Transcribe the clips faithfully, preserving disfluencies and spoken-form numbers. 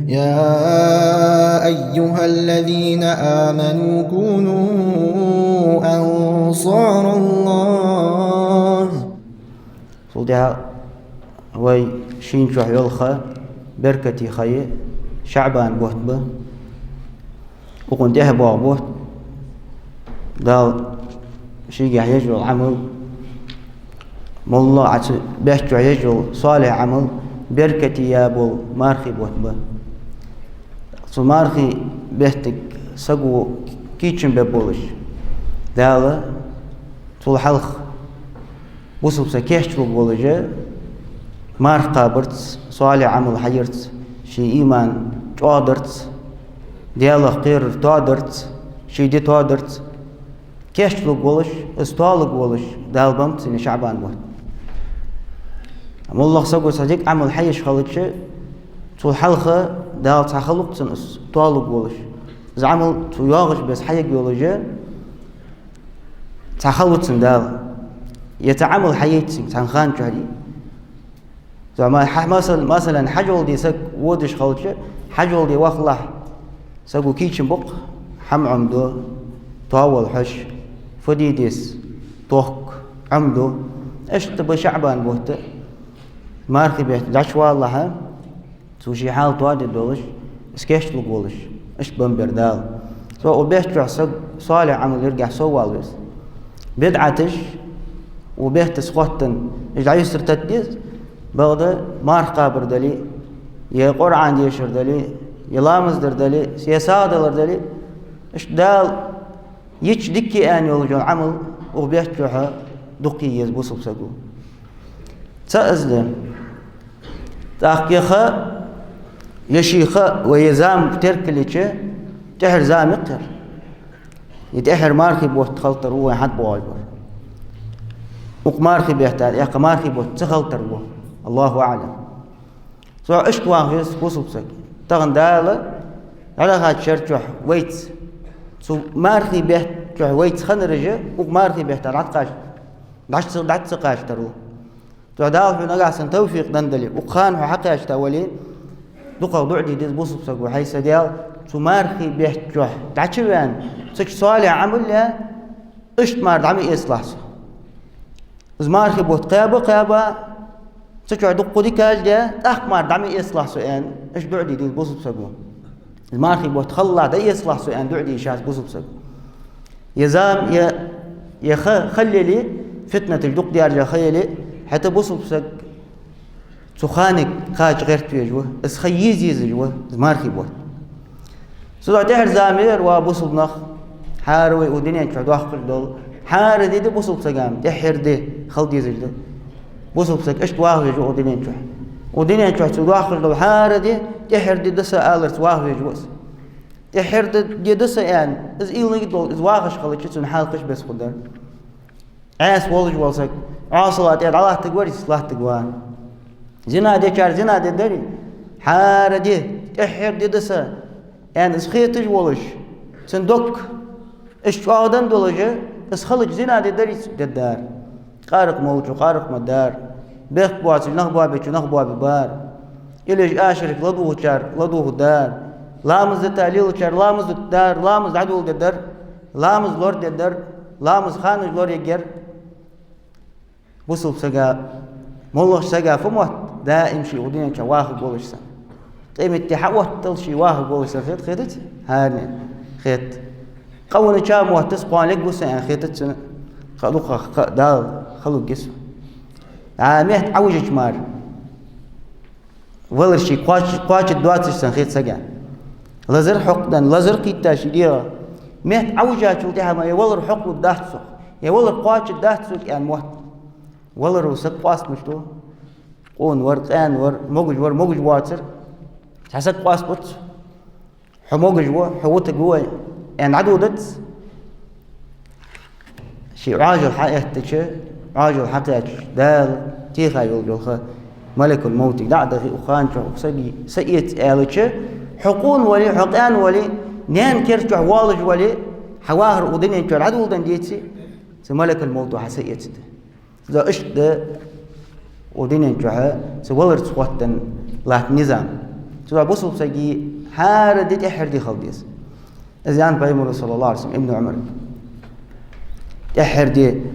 يا أيها الذين آمنوا كونوا أنصار الله. Цул тӀехьа вай шийна чу йолча беркате ха я ШаӀбан бутт ба. Укхун тӀехьа боагӀа бутт Дала шийгахьа еш йола Ӏамал, моллагӀа цу бетта чу еш йола салихӀ Ӏамал беркате яь бола мархий бутт ба. Цу мархий беттага саго кийчам бергболаш, Дала цул хьалха бусалба саг кийчлургволаш, марха кхабарца, салихӀ Ӏамал хьаярца, ший иман чӀоагӀдарца, Даьлах кхерар тоадарца, ший ди тоадарца кийчлургволаш, из тоалургволаш Дала беннаб цунна ШаӀбан бутт. МоллагӀа саго цхьа дика Ӏамал хьаеш хилча, цул хьалха Дала цхьа хало лу цунна из тоалургволаш. Из Ӏамал цо йоагӀаш бесса хьаергйолаш, цхьа хало лу цунна Дала, е цхьа Ӏамал хьаейт цунга цхьан хана чухь. Цу ма-, хьа-, масал-, масала, хьажол де саг водаш хилча, хьажол де вахалахь, саго кийчам бу-кх: хӀама Ӏомаду, тоавала хьош, фу де деза, тохк, Ӏомаду. Иштта ба ШаӀбан бутт, мархий бетта дӀачувалалахь, цо ший хьал тоадергдолаш, из кийчлургволаш, иштта беннаб Дала. Цу укх бетта чухь саг салихӀ Ӏамал йергахьа соввала веза. БидӀаташ укх бетта тӀа хоттаденна, уж дӀаюстара тата деза, бакъда марха кхабар дале, е Къуръан дешар дале, е ламаз дар дале, е сагӀа далар дале, иштта Дала йича дика я аьнна йола Ӏамал укх бетта чухь дукха е еза бусалба саго. Цхьа из да. ТӀаккха е ха, е ший ха вай е зама теркалйича, тӀеххьара зама я-кх ер. Е тӀеххьара мархий бутт хила тарлу вайна хьатӀабоагӀаш бар. Укх мархий бетта тӀехьа мархий бутт ца хила тарлу. АллахӀу аӀлам. Цу иштта ваха веза бусалба саг. Тахан Дала дӀадахача шера чухь вайца, цу мархий бетта чухь вайца хиннараш укх мархий бетта дӀатӀакхача, дӀа ца, дӀа ца кхача тарлу. Цу Дала хьона нагахьа санна тавфикъ денна дале, укх хана хьо хьакхаьча вале, дукхагӀа дуӀа де деза бусалба саго: хӀай са Даьла, цу мархий бетта чухь дӀачувена, цу чу салихӀ Ӏамал яь, иштта мара дӀа ма эцалахь со. Из мархий бутт кхаьба, кхаьба, цу чухь дукха дикаш даь, тӀаккха мара дӀа ма эцалахь со, аьнна, иштта дуӀа де деза бусалба саго. Из мархий бутт хилалахь, дӀаэцалахь со, аьнна, дуӀа де йиш яц бусалба саго. Е зама, е, е ха хала яле, фитнаташ дукха даьржа ха яле, хӀаьта бусалба саг цу ханага кхача гӀерта везаш ва, из ха еза езаш ва, из мархий бутт. Цудухьа тӀеххьара зама я ер, ва бусалба нах, хӀара вай укх дунен чу доаккхаш дола хӀара ди да бусалба сага тӀеххьара ди хила дезаш да. Бусалба саг иштта ваха везаш ва укх дунен чу. Укх дунен чу цо доаккхаш дола хӀара ди тӀеххьара ди да са аларца ваха везаш ва из. ТӀеххьара ди да са аьнна, из уйла йолаш, из вахаш хилча, цун хьал кхы бесса хургдар. Ӏаьса волаш вола саг Ӏаьсала тӀа дӀалаттаргварий, латтаргвар. Зина дечар зина дергдарий, хӀара ди тӀеххьара ди да са аьнна, из хеташ волаш, цун дог иштта чӀоагӀденна долаш, из хилча зина дергдарий, дергдар. Къаракъ молчо къаракъ ма дар, бехк боацачо нах боабечо нах боабе бар. Или ашарик ладувгӀачар ладувгӀа дар, ламаз дита лелачар ламаз дита дар, ламаз дӀадоладергдар, ламаз лорадергдар, ламаза ханаш лораергьяр. Бусалба сага, моллагӀча сага фу мотт, даим ше укх дунен чу вахаргволаш санна. Къематди хьаоттал ше вахаргволаш санна хет, хетац? ХӀаране хет. Къавеннача мотт из кхоана лергва са аьнна хетац цунна, кхы а дукха, кхы а Дала хьалургья со. А метта Ӏовижача мара валар ше кхоач-, кхоачаргдоацаш санна хет сага. Лазар хьокхаденна, лазар кхийтта ший дегӀа. Метта Ӏовижачул тӀехьа ма е валар хьокхалургдац сох, е валар кхоачаргдац сога аьнна мотт. Валаро саг къоастамаш ду. Къона вар, къаьна вар, могаш вар, могаш воацар. Цхьа саг къоастабац. Хьо могаш ва, хьо вутаргва вай, аьнна дӀадодац. Ше Ӏоажал хьаэттача, Ӏоажал хьакхаьчача, Дала теха йолаш йола ха малакул-мовтага дӀа а дахе, укх хана чухь укх сага са эца аьлча, хьо къона вале, хьо къаьна вале, наьна кер чухь воаллаш вале, хьа вахар укх дунен чура дӀадоладенна деце, цу малакул-мовто хьа са эцаргда. Из иштта да укх дунен чухь цу валарца хоттаденна латта низам. Цудухьа бусалба сага хӀара ди тӀеххьара ди хила деза. Из аьннад Пайхамара, саллаллахӀу ӀалайхӀи ва саллам, Ибн Ӏумарга. ТӀеххьара ди,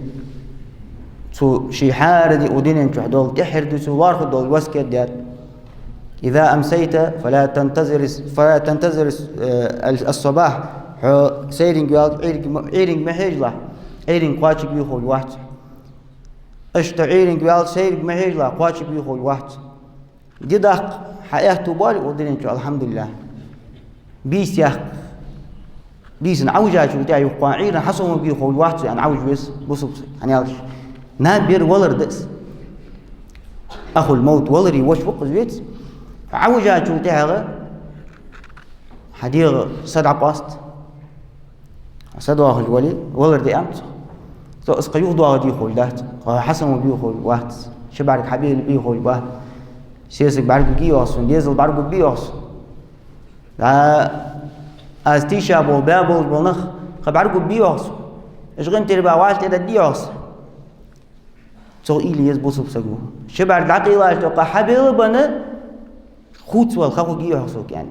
цо ший хӀара ди, укх дунен чу дола, тӀеххьара ди цо лоархӀаргдолаш васкет даьд: «إذا أمسيت فلا تنتظر، فلا تنتظر، э، الصباح». Хьо сайранга ваьлча, Ӏуйранга ма, Ӏуйранга ма хьежалахь, Ӏуйранг кхоачаргвий ховш вац. Иштта Ӏуйранга ваьлча, сайранга ма хьежалахь, кхоачаргвий ховш вац. Ди даккха хьа аьттув боале укх дунен чу, алхьамдулиллахӀ. Бийса яккха, бийсан Ӏовижачул тӀехьагӀа юха кхоана Ӏуйран хьасомаваргвий ховш вац, аьнна, Ӏовижа веза бусалба саг. ХӀана аьлча, наб бер валар да из. أخو الموت, валарий воша ва-кх из, веций. Ӏовижачул тӀехьагӀа хьа дегӀа са дӀакъоаст. Са доахаш вале, валар да аьннад цо. Цо из кхы юхадоахаргдий ховш дац, кхы хьасомаваргвий ховш вац, ши бӀарг хьабелабий ховш бац. Сесаг бӀаргагургья-кх сона, дезал бӀаргагургбий-кх сона. ДӀа, аз тийша бола, баь болаш бола нах кхы бӀаргагургбий-кх сона. Уж гӀин тирба вӀалла тӀадергдий-кх сона. Цох уйла е еза бусалба саго. Ши бӀарг дӀакъайлача тӀаккха хьабелабенна, хувцавала ха хургья-кх сога, аьнна.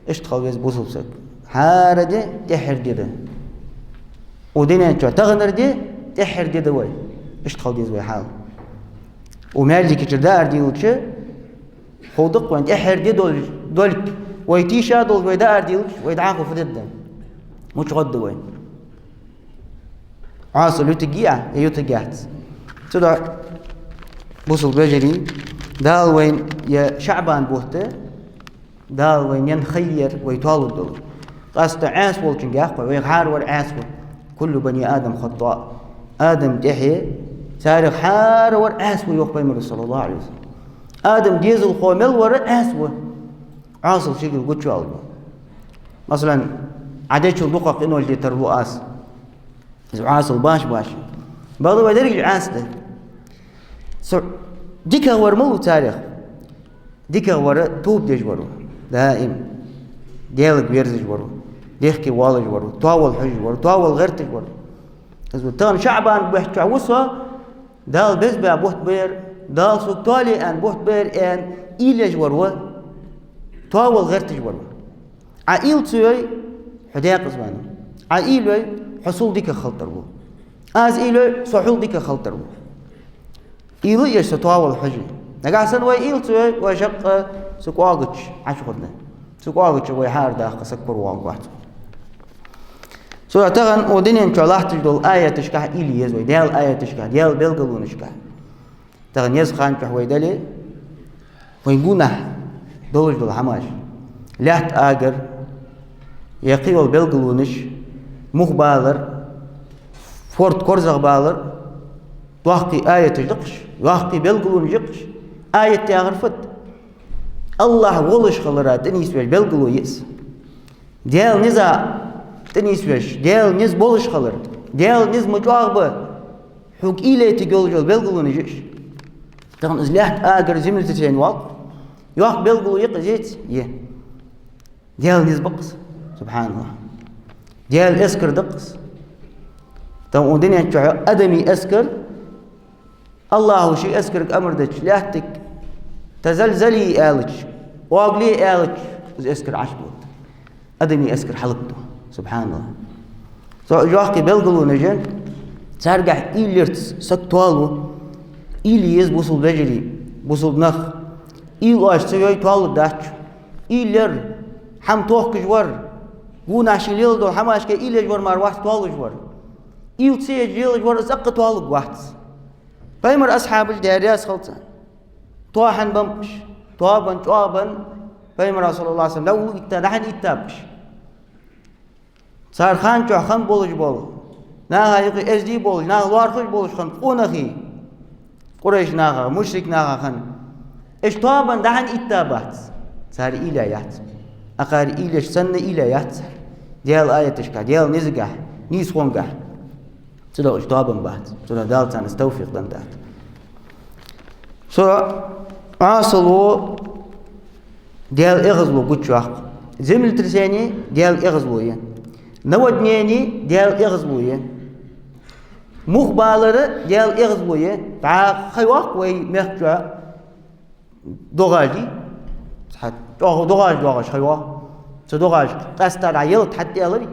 Иштта хила веза бусалба саг. ХӀара ди тӀеххьара ди да. Укх дунен чу таханара ди тӀеххьара ди да вай. Иштта хила деза вай хьал. Укх маьждига чура даар дийлача, ховргда-кх вайна, тӀеххьара ди долга, долга вай тийша долаш, вай даар дийлача, вай дӀахо фу дергда? Мича гӀоргда вай? Ӏоасал ютаргья е ютаргьяц? Цудухьа, бусалба вежарий, Дала вайна ер ШаӀбан бутт, Дала вайна енна ха яр вай тоалургдолаш. Къаьстта Ӏаьса волчунга яхаш, вайх хӀаравар Ӏаьса ва. «كل بني آدم خطاء». Адама тӀехье царех хӀаравар Ӏаьса ва, йоах Пайхамара, саллаллахӀу ӀалайхӀи ва саллам. Адама дезалхо мел вар Ӏаьса ва. Ӏоасал шийгара гучавоалаш ва. Масала, Ӏа дечул дукхагӀа къинош де тарлу аз. Из Ӏоасал баш-баш. Бакъда вай деррига Ӏаьса да. Цу дикагӀвар малув царех? ДикагӀвар тоба деш вар ва. Даим Даьлага верзаш вар ва. Дехке воалаш вар ва. Тоавала хьожаш вар ва. Тоавала гӀерташ вар ва. Из ва тахан ШаӀбан бутт чу ва со, Дала беза баь бутт ба ер, Дала сога тоале аьнна бутт ба ер, аьнна, уйла еш вар ва. Тоавала гӀерташ вар ва. Ӏа уйла ца йой, хьо декъаза ваьннав. Ӏа уйла йой, хьо сул дикагӀа хила тарлу. Аз уйла йой, со хьол дикагӀа хила тарлу. Уйла еш, со тоавала хьожий. Нагахьа санна вай уйла ца йой, вай шаккха цу кӀоагача Ӏаш хургда. Цу кӀоагача вай хӀара даккха саг кора воагӀаргвац. Цудухьа тахан укх дунен чу латташ долча аяташка уйла е еза вай, Даьла аяташка, Даьла белгалонашка. Тахан еза ха чухь вай дале, вай гонахьа долаш дола хӀамаш, лаьтта агар, е кхы йола белгалонаш, мух балар, форд корзагӀбалар, доккхий аяташ да-кх уж, доккхий белгалонаш я-кх уж. Аят яхар фуд? АллахӀ волаш хилара тӀанийсвеш белгало я из. Даьла низа тӀанийсвеш, Даьла низ болаш хилар, Даьла низ ма чӀоагӀа ба, хьога уйла еттаргйолаш йола белгалонаш я уж. Тахан из лаьтта агар, землетрясени воал-кх, йоккха белгало я-кх из, еций? Я. Даьла низ ба-кх из, субхьаналлахӀ. Даьла эскар да-кх из. Тахан укх дунен чухь адамий эскар, АллахӀа ший эскарга амар дича, лаьттага «تزلزلي» аьлча, оагале аьлча, из эскар Ӏаш дода. Адамий эскар хьалакду, субхьаналлахӀ. Цу йоккхий белгалонаш я, царгахьа уйла ярца саг тоалу. Уйла е еза, бусалба вежарий, бусалба нах. Уйла оаш ца йой, тоалургдац шо. Уйла яр, хӀама тохкаш вар, гонахьа ший леладолча хӀамашка уйла еш вар мара вац тоалуш вар. Уйла ца еш лелаш вар, из цӀаккха тоалургвац. Пайхамара асхьабаш, Даьла раьза хилва царна, тоаба хьабеннаб уж, тоабенна, чӀоагӀбенна, Пайхамара, саллаллахӀу ӀалайхӀи ва саллам, ловла иттаб, дӀа-хьа иттаб уж. Цар хана чухь хинна болаш бола, наха юкъе эздий болаш, нах лоархӀаш болаш хинна къонахий, Къурайш наха, мушрик наха хинна. Уж тоабенна, дӀа-хьа иттабац. Цар уйла яц. Акхар уйла еш санна уйла яц цар. Даьла аяташка, Даьла низагахьа, нийсхонгахьа. Цудухьа уж тоабенна бац. Цудухьа Дала царна из товфикъ деннадац. Цу Ӏоасало Даьла эгӀазло гучайоаккх. Землетрясени Даьла эгӀазло я. Наводнени Даьла эгӀазло я. Мух балар Даьла эгӀазло я. ДӀа ха йоаккх вай мехка чу, догӀажий, Цхьа чӀоагӀа догӀаш-догӀаш ха йоагӀа. Цу догӀаш къаьстта дӀа ялат хьатӀаялар.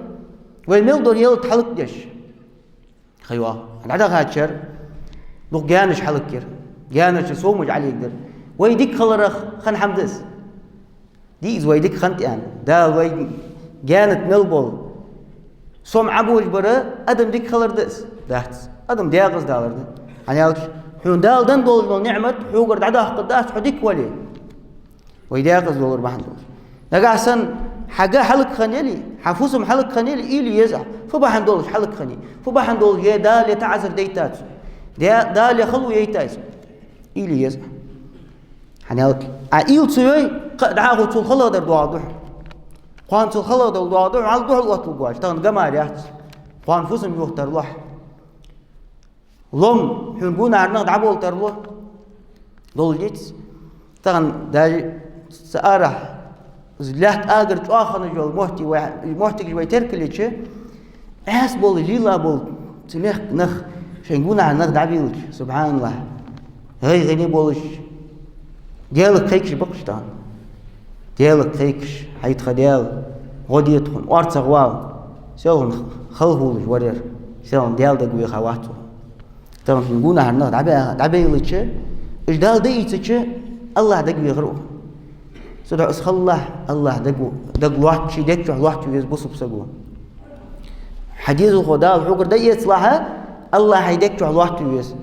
Вай мел дола ялат хьалакдеш ха йоагӀа. ДӀадахача шера дукха гаьнаш хьалакйир. Гаьнаш сомаш Ӏолегадир. Вай дика хиларах хинна хӀама да из. Дий из вай дика хиннад аьнна. Дала вай гаьна тӀа мел бола сом Ӏобожабар адам дика хилар да из? Дац. Адам декъаза далар да. ХӀана аьлча, хьона Дала денна долаш дола ниӀмат хьогара дӀадоаккхаргдац, хьо дика вале. Вай декъаза долар бахьан долаш. Нагахь санна хьа га хьалакхинна яле, хьа фусам хьалакхинна яле, уйла е еза Ӏа. Фу бахьан долаш хьалакхиннай? Фу бахьан долаш е Дала е таӀазар дайтад сона? Де-, Дала е хало яйтай сона? Уйла е еза Ӏа. ХӀана аьлча, Ӏа уйла ца йой, кхы а дӀахо цул халагӀдар доагӀаргда хьона. Кхоана цул халагӀдар доагӀаргда хьона, хьал духьал отталургвоацаш, тахан га мара яц. Кхоана фусам юхатарлу хьа. Лом хьона гонахьарнах дӀаболийтарлу. Долаш дий из? Тахан даже цу арахьа, из лаьтта агар чӀоагӀа хинна йола моттиг вай, моттигаш вай теркалйича, Ӏаьса бола, лела бола цу мехка нах шоай гонахьарнах дӀабийлача, субхьаналлахӀ, гӀайгӀане болаш, Даьлага кхайкаш ба-кх уж тахан. Даьлага кхайкаш: хӀай тха Даьла, гӀо де тхона, орцагӀвала, селхан халхулаш вар ер, селхан Даьла дагавеха вац укхо. Тахан шоай гонахьарнах дӀабе-, дӀабийлача, уж Дала дӀаийцача, АллахӀ дагавехар укхун. Цудухьа из хилалахь, АллахӀ дага, дага лоаттаве, ший дег чу лоаттаве веза бусалба саго. Хьа дезалхо Дала хьогара дӀаэцалахь, АллахӀ хьай дег чу лоаттаве веза.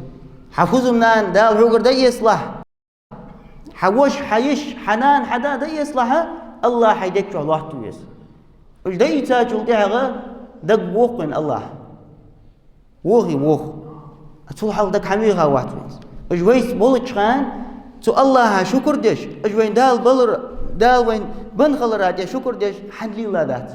Хьа фусам-нана Дала хьогара дӀаэцалахь, хьа воша, хьа йиша, хьа нана, хьа да дӀаэцалахь, АллахӀ хьай дег чу лоаттаве веза. Уж дӀаийцачул тӀехьагӀа дага вохийт АллахӀ. Вохий, вох. Цул хьалха дага хӀана веха вац вайна? Уж вайца болча хана цу АллахӀа шукр деш, уж вайна Дала балар, Дала вайна бенна хилара тӀа шукр деш, хӀама лелла дац.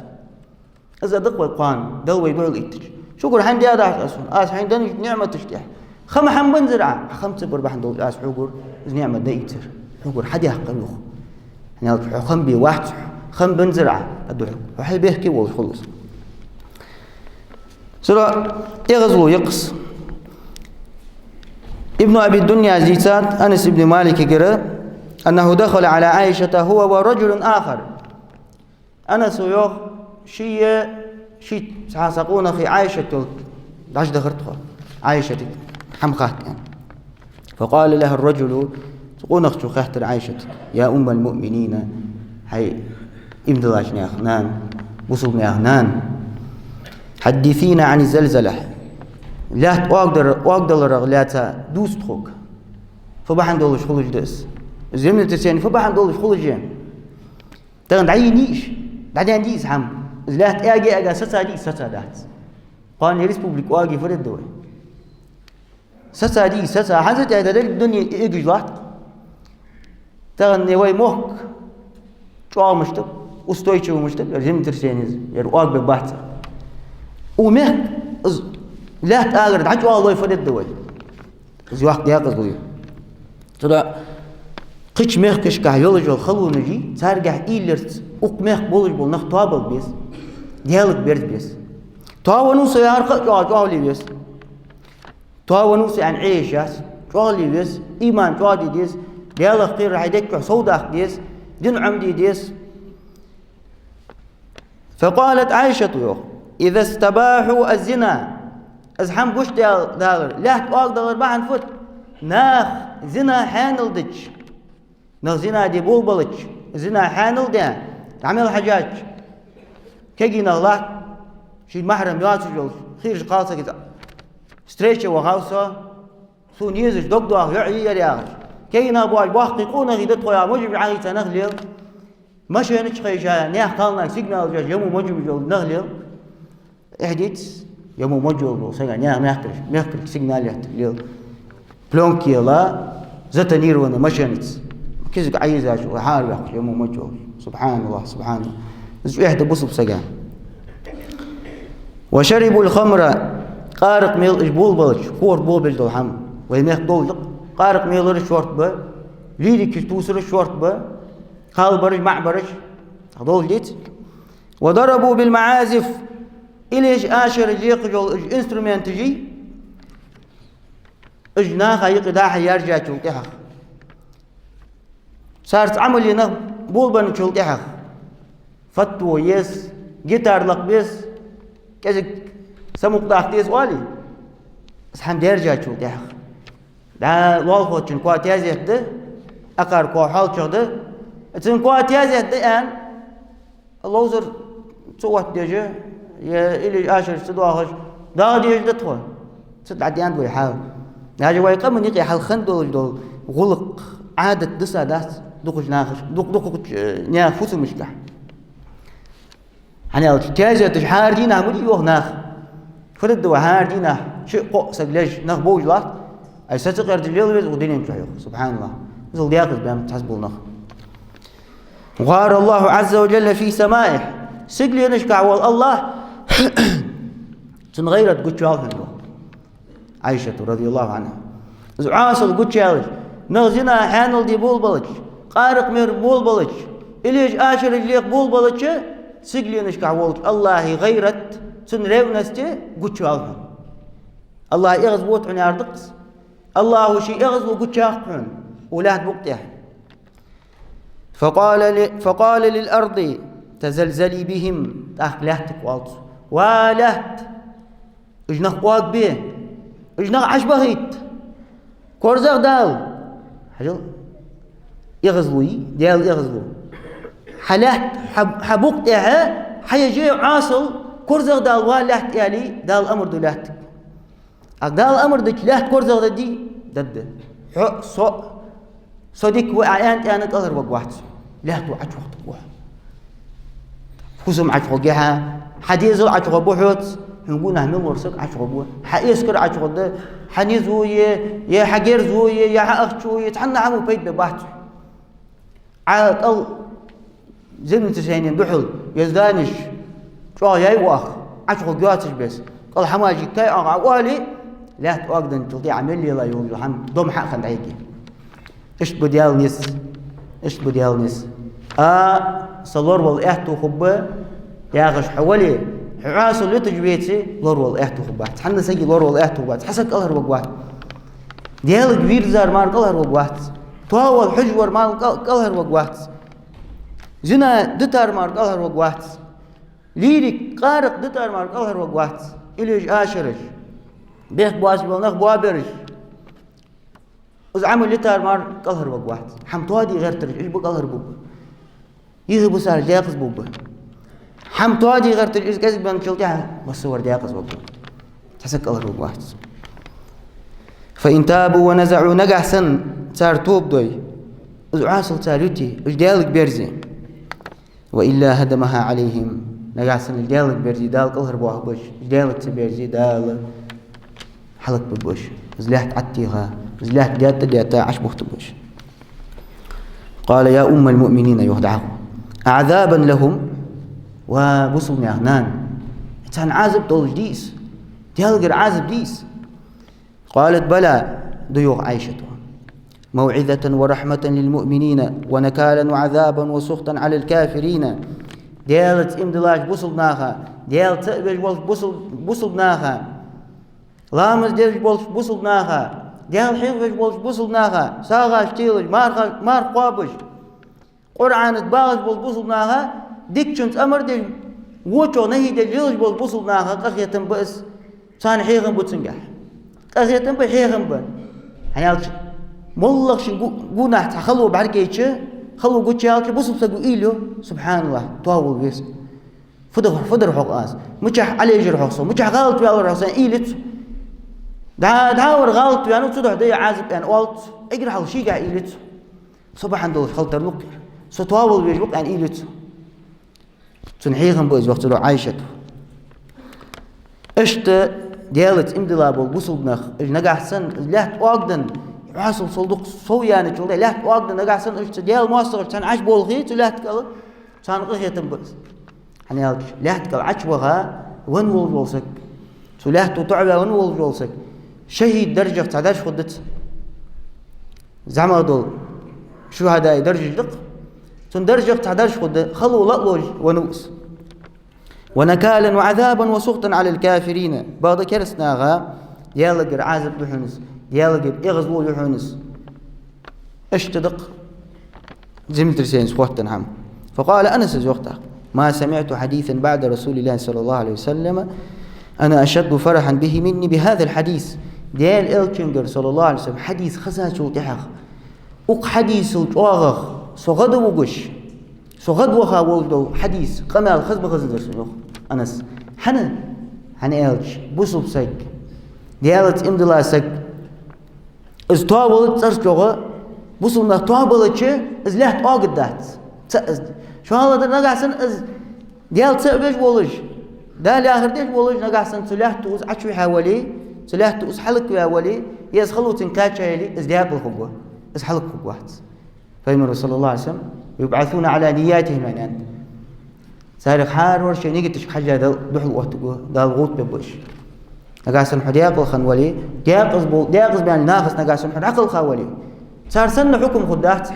Из а да-кх вай кхоана, Дала вай духьал иттача. Шукр хӀана де деза аз хьона, аз хьайна деннача ниӀматашта тӀа? Хам хӀана бензар Ӏа? Хам ца бар бахьан долаш аз хьогара из ниӀмат дӀаийцар. Хьогара хьадаьккхар юха. ХӀана аьлча хьо хам бе вац хьо, хам бензар Ӏа, а духьал. Хьо хьай бехке волаш хул из. Цудухьа тӀехьа из лу яккхас. Ибн Аби Дуньяс дийцад Анас ибн Маликагара: أنه دخل على عائشة هو ورجل آخر. Анаса йоах, ший, ший цхьа са къонахий Ӏайшат йолча дӀачудахар тхо. Ӏайшатага хӀама хатта аьнна. فقال لها الرجل, цу къонахчо хаьттар Ӏайшатага: يا أم المؤمنين, хӀай иман диллача наьха нана, бусалба наьха нана, حدثينا عن الزلزلة. Лаьтта оагдар-, оагдаларах лаьца дувца тхога. Фу бахьан долаш хулаш да из? Землетрясение фу бахьан долаш хулаш я? Тахан дӀайийна йий уж? ДӀадаьнна дий из хӀама? Из лаьтта аьга-аьга сецадий из? Сецадац. Кхоана республика оаге фу дергда вай? Сецадий из? Сеца. ХӀанз а тӀехьа деррига дуне эгаш латт-кх. Тахан вай мохк чӀоагӀа мишта ба, устойчивый мишта ба, ер землетрясенеш, ер оагабергбац. Укх мехка из лаьтта агар дӀачӀоагӀлой фу дергда вай? Из йоккха декъаза лу я. Цудухьа кхыча мехкашка йолаш йола халонаш, царгахьа уйла ярца укх мехка болаш бола нах тоабала беза, Даьлага берза беза. Тоавеннав со яхар ха а чӀоагӀа чӀоагӀле веза. Тоавеннав со аьнна Ӏе еш яц, чӀоагӀле веза, иман чӀоагӀде деза, Даьлах кхерар хьай дег чу совдаккха деза, дин Ӏомаде деза. فقالت عائشة, йоах: إذا استباحوا الزنا. Из хӀама гучадаьлар, лаьтта оагдалар бахьан фуд? Наха зина хьаьнал дича, нах зина де болабелча, зина хьаьнал даь, дӀа мел хьежача, кегий нах латт, ший махьрам йоацаш йолаш, хийрача кхалсагаца встрече вахав со, сона езаш дог доаха йоӀ я ер яхаш. Кегий нах боацаш, боккхий къонахий да тхо яхаш, мажа-мажа Ӏохайша нах лела. Машина чу хайша, наьха кхалнах сигнал деш, яму мажа-мажа йола нах лела. Эхь дийцад, яму мажа йола сага, наьха мехкарий, мехкарий сигнал етташ лела. Плёнка ела, затонированный машинаца. Кизга Ӏайийзача, хьараваьккхача яму мажа йола. СубхьаналлахӀ, субхьаналлахӀ. Из чу эхь да бусалба сага. وشربوا الخمر, къаракъ мел уж болабелча, корта болабеш дола хӀама. Вай мехка долаш да-кх, къаракъ мелараш шортта ба, лирикаш тувсараш шортта ба, кхалбараш, маӀабараш, долаш дий из? وضربوا بالمعازف, илеш ашараш лекхаш йола уж инструменташ, уж наха юкъе дӀа-хьа яьржачул тӀехьагӀа. Царца Ӏамал е нах болабенначул тӀехьагӀа фатво еза, гитар лакха беза, кӀезига самукъадаккха деза оале, из хӀама даьржачул тӀехьагӀа, дӀа лоалахочун коа таьзет да, акхар коа хьоалчагӀа да, цун коа таьзет да аьнна, ловзар ца оттадеш, е илеш ашараш ца доахаш, дагӀа дезаш да тхо. Цу тӀа дӀадаьннад вай хьал. Даже вай къаман юкъе хьалха хинна долаш дола гӀулакх, Ӏадат диса дац дукхача нахаша, дукх-, дукхача, э, наьха фусамашка. ХӀана аьлча, таьзеташ хӀара дийнахьа ма дий йоах наха. Фу дергда вай хӀара дийнахьа, шиъ-кхоъ саг леш, нах бовш латт, ай са ца кхердаш лела веза укх дунен чу йоах. СубхьаналлахӀ. Из даькъаза баьннаб цхьаболча наха. غار الله عز وجل في سمائه. Сигаленашка вола АллахӀ цун гӀайрат гучаваьв хьона, йоах Ӏайшата, رضي الله عنها. Из Ӏасал гучаяьлча, нах зина, хьаьнал де болабелча, къаракъ мер болабелча, илеш ашараш леха болабелча, сигаленашка волча АллахӀа гӀайрат, цун ревность гучаваьв хьона. АллахӀ эгӀазвода хьона яхар да-кх из. АллахӀа ший эгӀазло гучаяккха хьона укх лаьтта букъа тӀа. فقال ل-، فقال للأرض تزلزلي بهم. ТӀаккха лаьттага оал цо: «Ва лаьтта, уж нах оагабе, уж нах Ӏочубахийта, корзагӀа Дала». Хьажал, эгӀазло йий, Даьла эгӀазло. Хьа лаьтта, хьа, хьа букъа тӀа хьаеш я Ӏасал, корзагӀа Дала, ва лаьтта, аьле, Дала амар ду лаьттага. А Дала амар дича лаьтта корзагӀа дергдий? Дергда. Хьо, со, со дика ва аьнна, тӀена кӀалхарваргвац. Лаьтто Ӏочувахийтаргва хьо. Фусам Ӏочухаргья хьа, хьа дезал Ӏочухаргба хьоца, хьона гонахьа мел вар саг Ӏочухаргва. Хьа эскар Ӏочухаргда, хьа низо е, е хьа герзо е, е хьа ахчо е, цхьанне хӀаман пайда бергбац. Ӏа кӀал землетрясенена духьал, е зданеш чӀоагӀа яьй оаха, Ӏочухаргйоацаш беса, кӀал хӀамаш йиккхай оаха Ӏа оале, лаьтта оагаденначул тӀехьагӀа мел лела йола хӀама дома хьа а хинна дӀайигий. Иштта ба Даьла низ, иштта ба Даьла низ. А, са лоравала аьттув хургба яхаш хьо вале, хьо Ӏасал йиташ веце, лоравала аьттув хургбац. Цхьанне сага лоравала аьттув хургбац. Цхьа саг кӀалхарваргвац. Даьлага вирзар мара кӀалхарваргвац. ТоавӀал хьожавар мара кӀал-, кӀалхарваргвац. Зина дитар мара кӀалхарваргвац. Лирик, къаракъ дитар мара кӀалхарваргвац. Илеш ашараш, бехк боацаш бола нах боабераш, из Ӏамал йитар мара кӀалхарваргвац. ХӀама тоаде гӀертараш, уж ба кӀалхарбергбар. Йиха бисараш даькъаза бергба. ХӀама тоаде гӀертараш, из кӀезига бенначул тӀехьагӀа массавар даькъаза варгва. Цхьа саг кӀалхарваргвац. فإن تابوا ونزعوا, нагахьа санна цар тоба дой, из Ӏасал цар юте, уж Даьлага берзе. وإلا هدمها عليهم, нагахьа санна уж Даьлага берзе, Дала кӀалхарбоахаргба уж, уж Даьлага ца берзе, Дала хьалхабергба уж. Из лаьтта Ӏотеха, из лаьтта даьтта-даьтта Ӏочубухийтаргба уж. قال: يا أم المؤمنين, йоах дӀахо. أعذابا لهم؟ Ва бусалба наьха нана, царна Ӏазап долаш дий из? Даьлагара Ӏазап дий из? قالت: بلى, да, йоах Ӏайшата. موعظة ورحمة للمؤمنين ونكالا وعذابا وسخطا على الكافرين. Даьлаца иман диллача бусалба наха, Даьла цаӀ веш волча бусал-, бусалба наха, ламаз деш болча бусалба наха, Даьла хьехавеш болча бусалба наха, сагӀаш телаш, марха-, марха кхоабаш, Къуръана тӀа багӀаш болча бусалба наха, дикачунца амар деш, вочох нахьи деш лелаш болча бусалба наха къахетам ба из, царна хьехам ба цунгахьа. Къахетам ба, хьехам ба. ХӀана аьлча, моллагӀча ший гу-, гонахьа цхьа хало бӀаргайча, хало гучаяьлча, бусалба саго уйла ю: «СубхьаналлахӀ, тоавала веза. Фу дар, фу дар хьогӀ аз? Мичахьа Ӏалежар хьогӀ со? Мичахьа гӀалат ваьлар хьогӀ со?» — аьнна уйла ю цо. ДӀа, дӀа вар гӀалат ваьннав, цудухьа да е Ӏазап, аьнна оал цо. Эггара хьалха шийгахьа уйла ю цо. Со бахьан долаш халтар лукхера. Со тоавала везаш ва-кх, аьнна уйла ю цо. Цунна хьехам ба из, йоах цо Ӏайшата. Иштта Даьлаца иман дилла бола бусалба нах, уж нагахьа санна, из лаьтта оагаденна, Ӏасал сол дукха сов яьнначул тӀехьагӀа, лаьтта оагаденна нагахьа санна, уж цу Даьла моастагӀашца цхьана Ӏочуболхе цу лаьтта кӀал, царна къахетам ба из. ХӀана аьлча, лаьтта кӀал Ӏочуваха венна волаш вола саг, цу лаьтто тоӀаваь венна волаш вола саг, шахӀида даржех цхьа дарж хургда цунна. ЗӀамагӀа дола шухӀадаий даржаш да-кх. Цун даржех цхьа дарж хургда, хало ла а ловш венна ва из. ونكالا وعذابا وسخطا على الكافرين. Бакъда кераста наха Даьлагара Ӏазап да хьона из, Даьлагара эгӀазло я хьона из. Иштта да-кх. Землетрясенес хоттаденна хӀама. فقال أنس, из йоах тӀаккха: ما سمعت حديثا بعد رسول الله صلى الله عليه وسلم أنا أشد فرحا به مني بهذا الحديث. Даьла Элчангара, صلى الله عليه وسلم, хьадис хезачул тӀехьагӀа, укх хьадисал чӀоагӀагӀа со гӀадвугаш, со гӀадваха волаш дола хьадис, къамаьл хеза ма хезадар сона, йоах Анас. ХӀана? ХӀана аьлча, бусалба саг, Даьлаца иман дола саг, из тоабалац цӀерца чӀоагӀа, бусалба нах тоабалча, из лаьтта оагӀаргдац. Ца из. ШоллагӀа дар, нагахьа санна из Даьла ца а веш волаш, Дала яхар деш волаш, нагахьа санна цу лаьтто из Ӏочувихьа вале, цу лаьтто из хьалакваь вале, е из халоца кхаьча яле, из даькъала хургва, из хьалакхургвац. Пайхамара, صلى الله عليه وسلم: يبعثون على نياتهم, аьннад. Царех хӀаравар шоай нигаташка хьежжа Дала духьалоттаргва, Дала гӀулакх бергба уж. Нагахьа санна хьо даькъала хинна вале, даькъаза бол-, даькъаза баьнна нахаца нагахьа санна хьо дӀакхелха вале, цар санна хьукам хургдац хьа.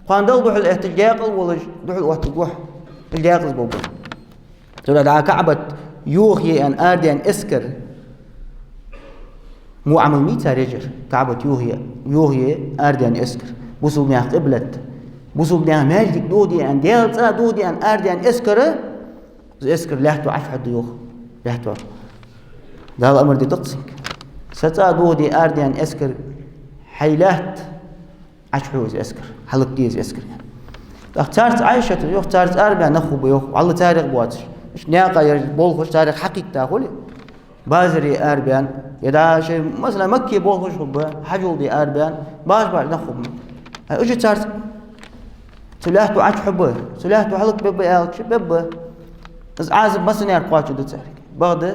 Кхоана Далла духьалъотташ, даькъала волаш духьалоттаргва хьо, из даькъаза болба. Цудухьа КаӀбат йохае аьнна арадаьнна эскар во Ӏамал мий цар еш яр? КаӀбат йохае, йохае арадаьнна эскар. Бусалба наьха къиблат, бусалба наьха маьждиг дохаде аьнна, Даьла цӀа дохаде аьнна арадаьнна эскар, из эскар лаьтто Ӏочухьоргда, йоах. Лаьтто. Дала амар дитар цунга. Са цӀа дохаде арадаьнна эскар, хьай лаьтта Ӏочухьу из эскар, хьалакде из эскар. ТӀаккха царца, Ӏайшата йоах, царца арабаьнна нах хургба, йоах, валлахӀи, царех боацаш. Иштта наькъа яр болхаш, царех хьакхийтта хуле, базаре арабаьнна, е дӀа шоай, масала, Макке болхаш хургба, хьажол де арабаьнна, баш-баш нах хургба. Ай, уж царца цу лаьтто Ӏочухьаргба, цу лаьтто хьалакбергба аьлча, бергба. Из Ӏазап массане кхоачаргда царех. Бакъда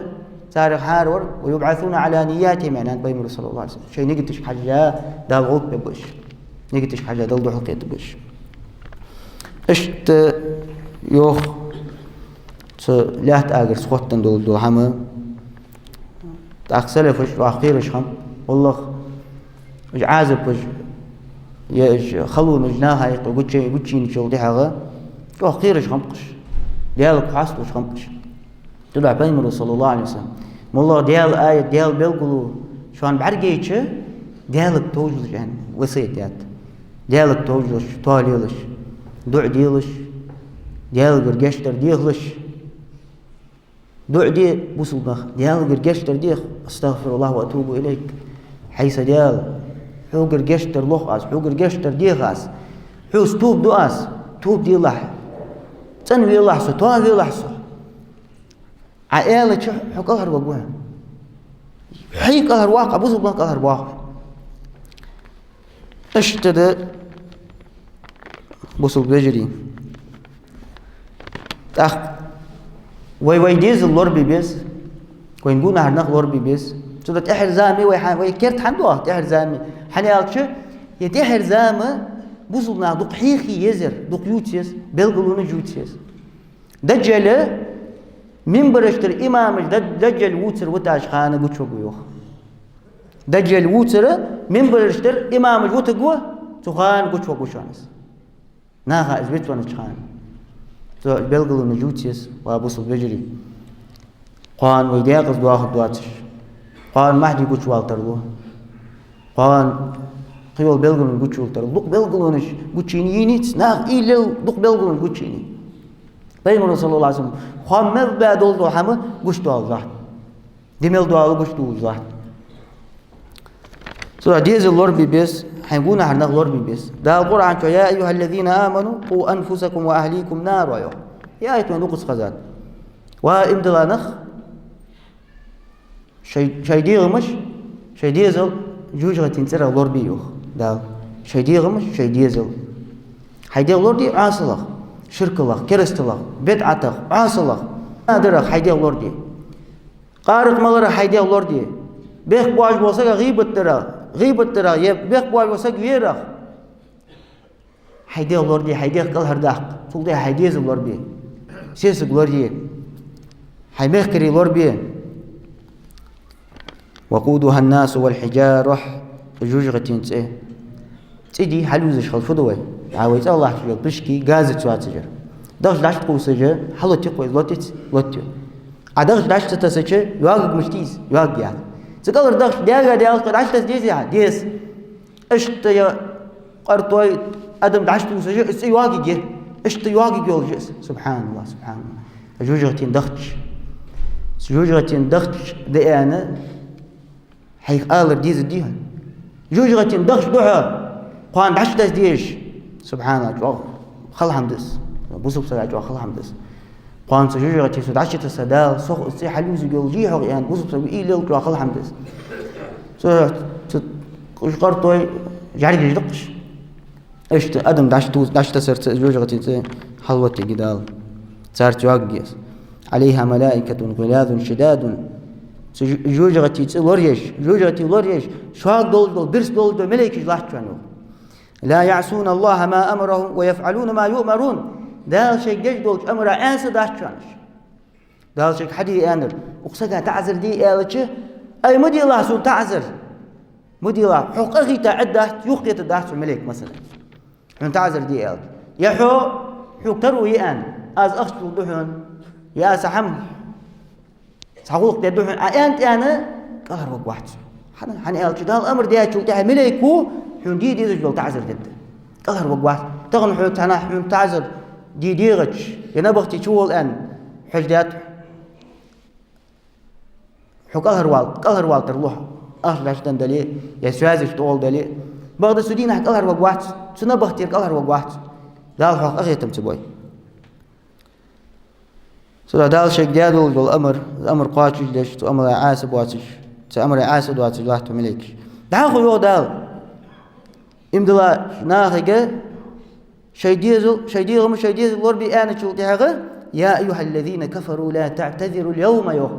царех хӀаравар, ويبعثون على نياتهم, аьннад Пайхамара, صلى الله عليه وسلم. Шоай нигаташка хьежжа Дала гӀулакх бергба уж. Нигаташка хьежжа Дала духьалкхетаргба уж. Иштта йоах цу лаьтта агарца хоттаденна дола, дола хӀама. ТӀаккха салафаш чӀоагӀа кхераш хиннаб, валлахӀи, уж Ӏазапаш, е уж халонаш наха юкъе гучай-, гучайийначул тӀехьагӀа чӀоагӀа кхераш хиннаб-кх уж, Даьлага хьасталуш хиннаб-кх уж. Цудухьа Пайхамара, صلى الله عليه وسلم, моллагӀа Даьла аят, Даьла белгало шоана бӀаргайча, Даьлага товш лелаш аьнна васкет даьд. Даьлага товш лелаш, тоалелаш, дуӀа делаш, Даьлагара гешт дар дехалаш. ДуӀа де, бусалба нах, Даьлагара гешт дар деха: أستغفر الله وأتوب إليه. Хьай са Даьла, хьогара гешт дар лох аз, хьогара гешт дар дех аз, хьоца тоба ду аз, тоба делахь, цӀенвелахь со, тоавелахь со. Ӏа аьлча, хьо кӀалхарваргва хьо. Хьо кӀалхарвоаккх, бусалба нах кӀалхарбоаккх. Иштта да, бусалба вежарий. ТӀаккха вай, вай дезал лорабе беза, вайна гонахьара нах лорабе беза. Цудухьа тӀехьара зама вай хьа-, вай керта хӀана доагӀа, тӀехьара зама? ХӀана аьлча, е тӀехьара зама бусалба наха дукха хьехе еза ер, дукха ювца еза, белгалонаш ювца еза. Даджал минбарашкара имамаш, Дад-, Даджал вувцар витача хана гучаваргва, йоах. Даджал вувцар минбарашкара имамаш витаргва, цу хана гучаваргва шоана из. Наха из вицвеннача хана. Цу белгалонаш ювца еза, ва бусалба вежарий. Кхоана вай декъаза доахаргдоацаш, кхоана Махьди гучавала тарлу, кхоана кхыйола белгалонаш гучавала тарлу. Дукха белгалонаш гучайийнай, наха уйла ел дукха белгалонаш гучайийнай. Пайхамара, صلى الله عليه وسلم, хоам мел баь дола хӀама гучадоалаш латт. Ди мел доалар гучадоалаш латт. Цудухьа дезал лорабе беза, хьай гонахьара нах лорабе беза. Дала Къуръан чу: يا أيها الذين آمنوا قوا أنفسكم وأهليكم نارا, йоах. Ер аят вайна дукхаза хезад. Ва иман дилла нах, шоай, шоай дегӀамаш, шоай дезал жожагӀатен цӀерах лорабе, йоах Дала. Шоай дегӀамаш, шоай дезал. Хьай дегӀ лораде Ӏасалах, ширкалах, керасталах, бидӀатах, Ӏасалах, надарах хьай дегӀ лораде. Къаракъ маларах хьай дегӀ лораде. Бехк боацаш вола саг гӀийбат дарах, гӀийбат дарах, е бехк боацаш вола саг верах. Хьай дегӀ лораде, хьай дегӀ кӀалхардаккха. Цул тӀехьа хьай дезал лорабе. Сесаг лораде. Хьай мехкарий лорабе. وقودها الناس والحجارة, жожагӀатен цӀи. ЦӀи дий хьалъюзаш хила фу ду вай? ДӀа вай цӀагӀа латташ йола пишкий газаца йоацаш яр. Дахча дӀачукхувсаш хьалотт-кх вай, лоттац, лоттаю. Ӏа дахча дӀачу ца тасача, йоагӀарг мишта я из? ЙоагӀаргьяц. Цу кӀалхара дахча даьга даьлча, кхы дӀачутаса дезий Ӏа? Деза. Иштта я къартой, Адам дӀачутувсаш, из цӀи йоагийя. Иштта йоагийя йолаш я из. СубхьаналлахӀ, субхьаналлахӀ. ЖожагӀатен дахча. ЖожагӀатен дахча да аьнна, хьайх алар дезаргдий хьона? ЖожагӀатен дахча да хьо, кхоана дӀачудаса дезаш. СубхьаналлахӀ, чӀоагӀа хала хӀама да из. Бусалба сага чӀоагӀа хала хӀама да из. Кхоана цу жожагӀате со дӀачутесса, Дала сох из цӀи хьалъюзаргйолаш йий хьогӀ аьнна, бусалба сага уйла йолча хала хӀама да из. Цу, цу, уж къартой жӀаргаш да-кх уж. Иштта адам дӀачутувс-, дӀачутессарца жожагӀатен цӀи хьалъоттаергья Дала. Царца йоагийя из. عليها ملائكة غلاظ شداد. Цу жо-, жожагӀате цӀи лораеш, жожагӀате лораеш, шога долаш дола, бирса долаш дола малейкаш латт шоана, йоах. لا يعصون الله ما أمرهم ويفعلون ما يؤمرون. Дала шоайга деш долча амара Ӏаса дац шоана уж. Дала шоайга хьаде аьннар, укх сага таӀазар де аьлча, ай, ма делахь сона таӀазар. Ма делахь, хьох къахийта Ӏаддац, юхакхетаргдац хьо малейк, масала. Хьона таӀазар де аьлча. Е хьо, хьога таро я аьнна, аз ахча лургда хьона, е аз хӀама, цхьа гӀулакх дергда хьона, а, аьнна тӀена кӀалхара варгвац. ХӀана, хӀана аьлча Дала амар даьчул тӀехьагӀа малейко хьона де дезаш дола таӀазар дергда. КӀалхара варгвац. Тахан хьо цхьаннахьа хьона таӀазар де дегӀача, е набахте чувола аьнна, хьожадаьд хьо. Хьо кӀалхарвал-, кӀалхарвала тарлу хьо. Ахча дӀачуденна дале, е связаш тӀагӀолла дале. Бакъда цу дийнахьа кӀалхара варгвац, цу набахтера кӀалхара варгвац. Дала хьох къахетам ца бой. Цудухьа Дала шоайга даь долаш дола амар, амар кхоачашдеш, цу амара Ӏаса боацаш, цу амара Ӏаса доацаш латт хьо малейкаш. ДӀахо йоах Дала, иман диллача нахага шоай дезал, шоай дегӀамаш, шоай дезал лорабе аьнначул тӀехьагӀа: يا أيها الذين كفروا لا تعتذروا اليوم, йоах.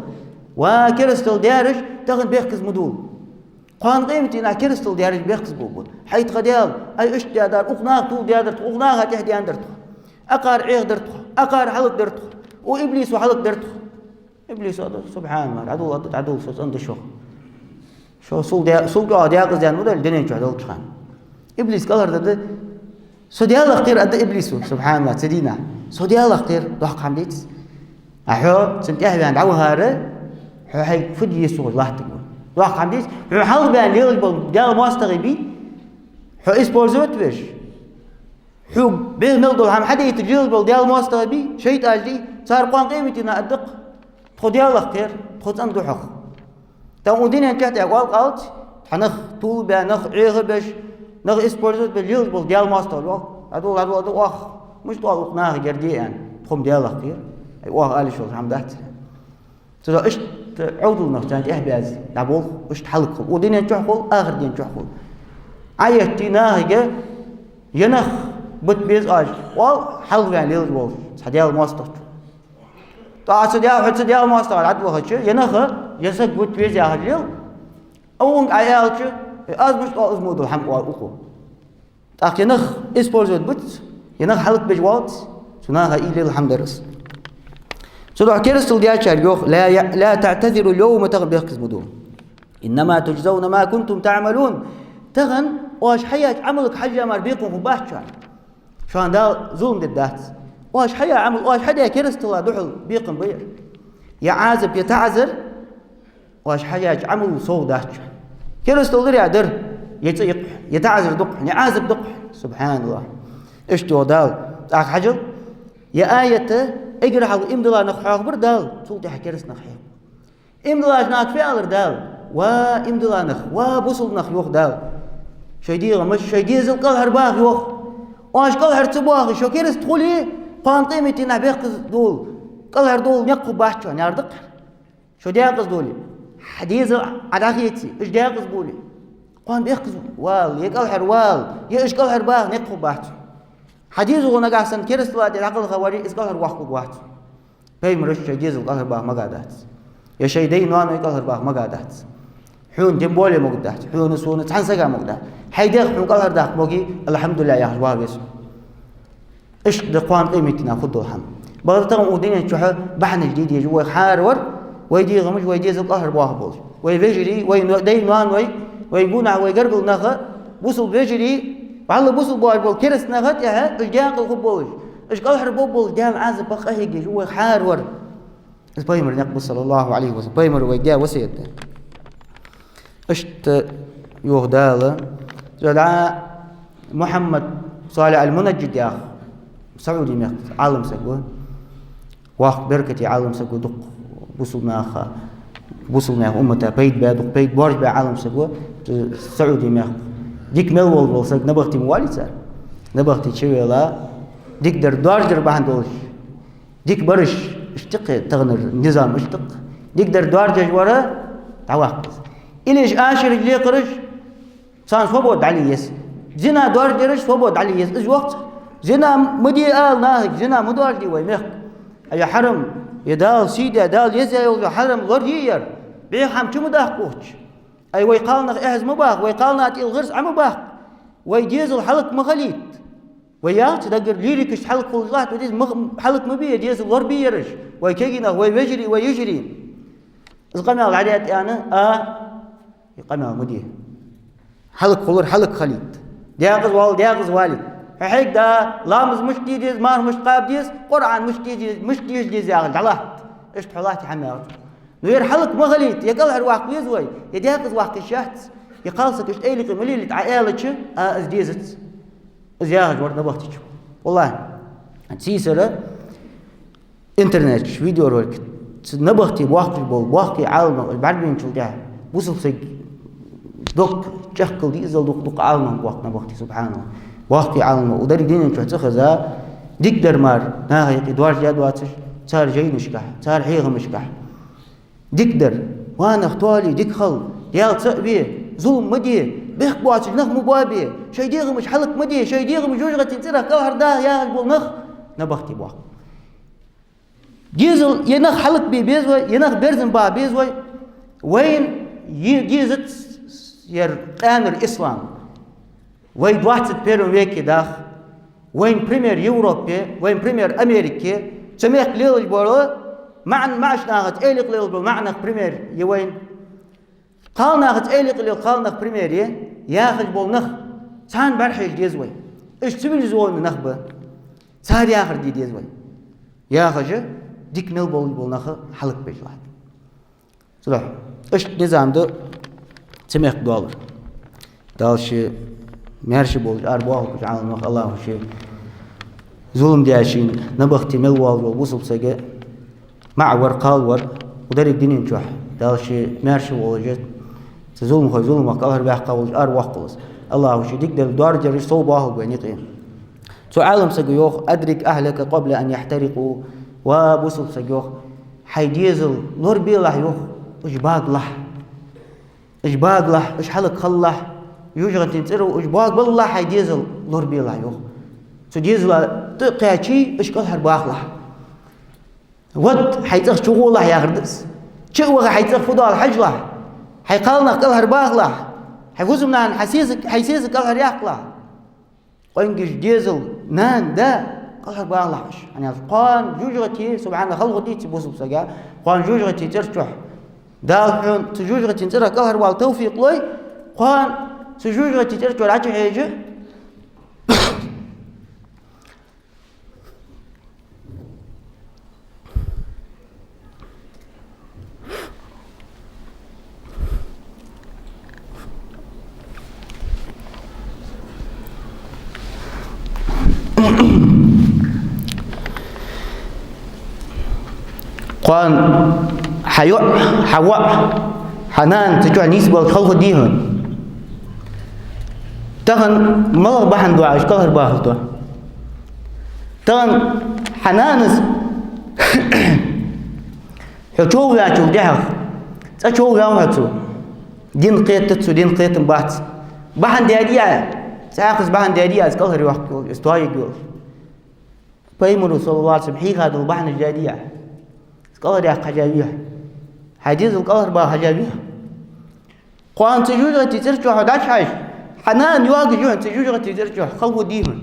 Ва керастал даьраш, тахан бехказа ма довла. Кхоана къематдийнахьа керастал даьраш бехказа бовргба. ХӀай тха Даьла, ай, иштта даьдар, укх наха тувладаьдар тхо, укх наха тӀехьадаьннадар тхо. Акхар Ӏехадар тхо, акхар хьалакдар тхо, укх иблисо хьалакдар тхо. Иблисо аргда: «СубхьаналлахӀ, дӀадовла, дӀадовла, со цӀена да шох. Шо сул де-, сул чӀоагӀа декъаза даьнна ма дарий дунен чу долча хана». Иблис кӀалхардаргда: «Со Даьлах кхер», аргда иблисо, субхьаналлахӀ, цу дийнахьа. «Со Даьлах кхер, доккха хӀама деций?» А хьо цунна тӀехьаваьнна дӀавахар, хьо хьайга фу де еза ховш латтаргва. Доккха хӀама деций? Хьона хьалха баьнна лелаш бола Даьла моастагӀий бий хьо использовать веш? Хьога бехк мел дола хӀама хьадайтаргдолаш бола Даьла моастагӀий бий, шайтӀаш дий, цар кхоана къематдийнахьа аргда-кх: «Тхо Даьлах кхер, тхо цӀена да хьох». Тахан укх дунен чу тӀехьа оал-кх оалац, тха нах тувлабаь, нах Ӏехабеш, нах использовать беш лелаш бола Даьла моастагӀий, оал: «ДӀадовла, дӀадовла, дӀадовла оаха, мишта оал укх нахага ер де аьнна, тхо-м Даьлах кхер». Ай, оаха ала йиш йолаш хӀама дац. Цудухьа иштта Ӏовдал нах царна тӀехьабаьзза дӀаболх, иштта хьалакхул. Укх дунен чухь хул, ахарта ден чухь хул. Ӏоэтте нахага, е нах бита беза оаш, оал хьалха ваьнна лелаш волча цхьа Даьла моастагӀчоа. ТӀаккха цу Даьла, хьо цу Даьла моастагӀа дӀатӀавахача, е нах, е саг бита веза яхаш лел, а укхунга Ӏа аьлча: «Э, аз мишта оал из мо дола хӀама?» — оал укхо. ТӀаккха е нах использовать бита, е нах хьалакбеш валац, цу наха уйла йила хӀама дар из. Цудухьа керастал даьчарга йоах: «لا ي-، لا تعتذروا اليوم», тахан бехказа ма довла. «إنما تجزون ما كنتم تعملون». Тахан оаш хьаяьча Ӏамалга хьежжа мара бекхам хургбац шоана. Шоана Дала зулам дергдац. Оаш хьаяь Ӏамал, оаш хьадаь керастала духьал бекхам ба ер. Е Ӏазап, е таӀазар, оаш хьаяьча Ӏамала совгӀа дац шоана. Керастал дар, е дар, е цӀи я-кх, е таӀазар да-кх, е Ӏазап да-кх. СубхьаналлахӀ. Иштта йоах Дала. ТӀаккха хьажал, е аят, эггара хьалха иман дилла нах хьоахабир Дала, цул тӀехьагӀа кераста нах хьехабир. Иман диллача нахага фу аьлар Дала? «Ва иман дилла нах, ва бусалба нах, — йоах Дала, — шоай дегӀамаш, шоай дезал кӀалхарбаха, — йоах. — Оаш кӀалхара ца боахе, шо кераста хуле, кхоана къематдийнахьа бехказа довла, кӀалхара довла никъ хургбац шоана, яхар да-кх. Шо декъаза довле, хьа дезал Ӏа дӀахеце, уж декъаза боле, кхоана бехказа вала, е кӀалхара вала, е уж кӀалхарбаха никъ хургбац. Хьа дезало нагахьа санна керастала тӀа дӀакхалха вале, из кӀалхарваккха хургвац». Пайхамараш шоай дезал кӀалхарбаха мага дац. Е шоай дай-ноаной кӀалхарбаха мага дац. Хьона тем более могаргдац. Хьона, сона, цхьан сага могаргдац. Хьай дегӀ хьона кӀалхардаккха моге, «АлхьамдулиллахӀ» яхаш ваха веза. Иштта да кхоана къематдийнахьа хургдола хӀама. Бакъда тахан укх дунен чухь бахьанаш де дезаш ва вай хӀаравар, вай дегӀамаш, вай дезал кӀалхарбоахаргболаш. Вай вежарий, вай но-, дай-ноаной, вай гонахьа, вай гаргара нах, бусалба вежарий, валлахӀи, бусалба боацаш бола кераста нах тӀехьа, уж декъала хургболаш, уж кӀалхарбаргболаш Даьла Ӏазапах къахьега дезаш ва вай хӀаравар. Из пайхамара никъ ба, саллаллахӀу Ӏалайхи ва саллам. Пайхамара вайга даь васкет да. Иштта йоах Дала: «Цудухьа Мухьаммад, Салихь аль-Мунаджид яха Саудий мехка Ӏалам саг ва. Воккха беркате Ӏалам саг ва, дукха бусалба наха, бусалба наьха уммата пайда баь, дукха пайда боаржабаь Ӏалам саг ва. Саудий мехка дика мел волаш вола саг набахте ма валий цар. Набахте чувелла, дикадар доаржадар бахьан долаш, дика бараш, иштта-кх таханара низам, иштта-кх. Дикадар доаржадеш вар дӀаваккха веза. Или уж ашараш, лекхараш, царна свобода дӀале еза. Зина доаржадераш свобода дӀале еза. Из йоах цар. Зина ма де ала нахага, зина ма доаржаде вай мехка. Е хьарам, е Дала сий даь, Дала еза йолча хьарам лораде ер. Беха хӀама чу ма даккха укхаза. Ай, вай кхалнах эхь ма баккха, вай кхалнаха тӀера гӀирс Ӏо ма баккха. Вай дезал хьалакхе ма хилийта. Вай ялча даггара лирикашта хьалакхе хулаш латт, вай дезал ма, хьалакхе ма бе, дезал лорабе ераш. Вай кагий нах, вай вежарий, вай йижарий. Из къамаьл дӀадаьд аьнна, а, из къамаьл ма де. Хьалакхе хулар хьалакхе хилийта. Декъаза валар декъаза валийта. Хьо хьега да, ламаз мишта де деза, марха мишта кхаба деза, Къуръан мишта де деза, мишта деша деза яхаш дӀалатт. Иштта хьо латте хӀама мегаш. Ну, ер хьалакхе ма хилийта, е кӀалхарваккха веза вай, е декъаза ваккха йиш яц, е кхалсаг иштта эйла юкъе ма лелийта Ӏа аьлча, а, из дезац. Из яхаш вар набахтечо. ВаллахӀи, сийсара интернета чу видеоролик, цу набахте боаккхаш бола боккхий Ӏаламнах, уж бӀаргавайначул тӀехьагӀа бусалба сага дог чӀехкал дезал дукха-дукха Ӏаламнах боаккх набахте, субхьаналлахӀ. Боккхий Ӏаламнах, укх деррига дунен чу цӀихеза, дикадар мара наха юкъе доаржадаь доацаш, цар жайнашкахь, цар хьехамашкахь. Дикадар, ва нах, тоале, дика хила, Даьла цаӀ ве, зулам ма де, бехк боацаш нах ма боабе, шоай дегӀамаш хьалакхе ма де, шоай дегӀамаш жожагӀатен цӀерах кӀалхардаха яхаш бола нах набахте боаккх. Дезал е нах хьалакбе беза вай, е нах берзан баккха беза вай. Вайна е-, дезац ер къаьнара ислам. Вай двадцать первом веке даха. Вайна пример Европе, вайна пример Америке. Цу мехка лелаш бола маӀан-, маӀача нахаца эйла юкъе лелаш бола маӀа нах пример я вайна. Кхалнахаца эйла юкъе лела кхалнах пример я, яхаш бола нах, царна бӀарахьежа деза вай. Уж цивилизованни нах ба. Цар яхар де деза вай. Яхаш, дика мел болаш бола нах хьалакбеш латт. Цудухьа иштта низам да цу мехка долаш. Дала ше маьрша болаш арабоахалба уж Ӏаламнах, АллахӀа ше зулам даьчоа, набахте мел волаш вола бусалба сага маӀа вар, кхал вар, укх деррига дунен чухь Дала ше маьрша волаш, цу зуламхой зуламах кӀалхарваьккха волаш аравоаккхалва из. АллахӀа ше дикадар доаржадараш совбоахалба вайна юкъе. Цу Ӏаламсаго йоах: «أدرك أهلك قبل أن يحترقوا». Ва бусалба саг, йоах, хьай дезал лорабелахь, йоах, уж багалахь. Уж багалахь, уж хьалакхеллалахь, жожагӀатен цӀерах уж багабаллалахь, хьай дезал лорабелахь, йоах. Цу дезала тӀа а кхаьчий, уж кӀалхарбахалахь. Вад, хьай цӀагӀа чугӀолахь, яхар да из. Чу а ваха, хьай цӀагӀа фу доал хьажалахь. Хьай кхалнах кӀалхарбахалахь. Хьай хӀусамнана, хьай сесаг, хьай сесаг кӀалхаръяккхалахь. Къонгаш дезал, нана, да, кӀалхарбахалахь уж. ХӀана аьлча кхоана жожагӀате, субхьаналлахӀ, хала хургдий цу бусалба сага, кхоана жожагӀатен цӀер чухь. Дала хьона цу жожагӀатен цӀерах кӀалхарвала тавфикъ лой, кхоана цу жожагӀатен цӀер чура Ӏочухьежа. Кхоана хьа йоӀ, хьа воӀ, хьа нана цу чухь нийсбелча хала хургдий хьона? Тахан малагӀа бахьан доацаш кӀалхарбахалда? Тахан хьа нанас хьо човхаваьчул тӀехьагӀа, цкъа човхаваьв хьо цо, дин кхетац цо, дин кхетам бац. Бахьан даьдий Ӏа? Цхьаькхаза бахьан даьдий Ӏа из кӀалхарваккха йолаш, из тоаергйолаш? Пайхамаро, саллаллахӀу Ӏалайхи ва саллам, хьийха дола бахьанаш даьдий Ӏа из кӀалхаръяккха хьежавий хьо? Хьай дезал кӀалхарбаха хьежавий хьо? Кхоана цу жожагӀатен цӀер чу хьо дӀачухьежача, хьа нана йоагаш я хьона цу жожагӀатен цӀер чу, хала хургдий хьона?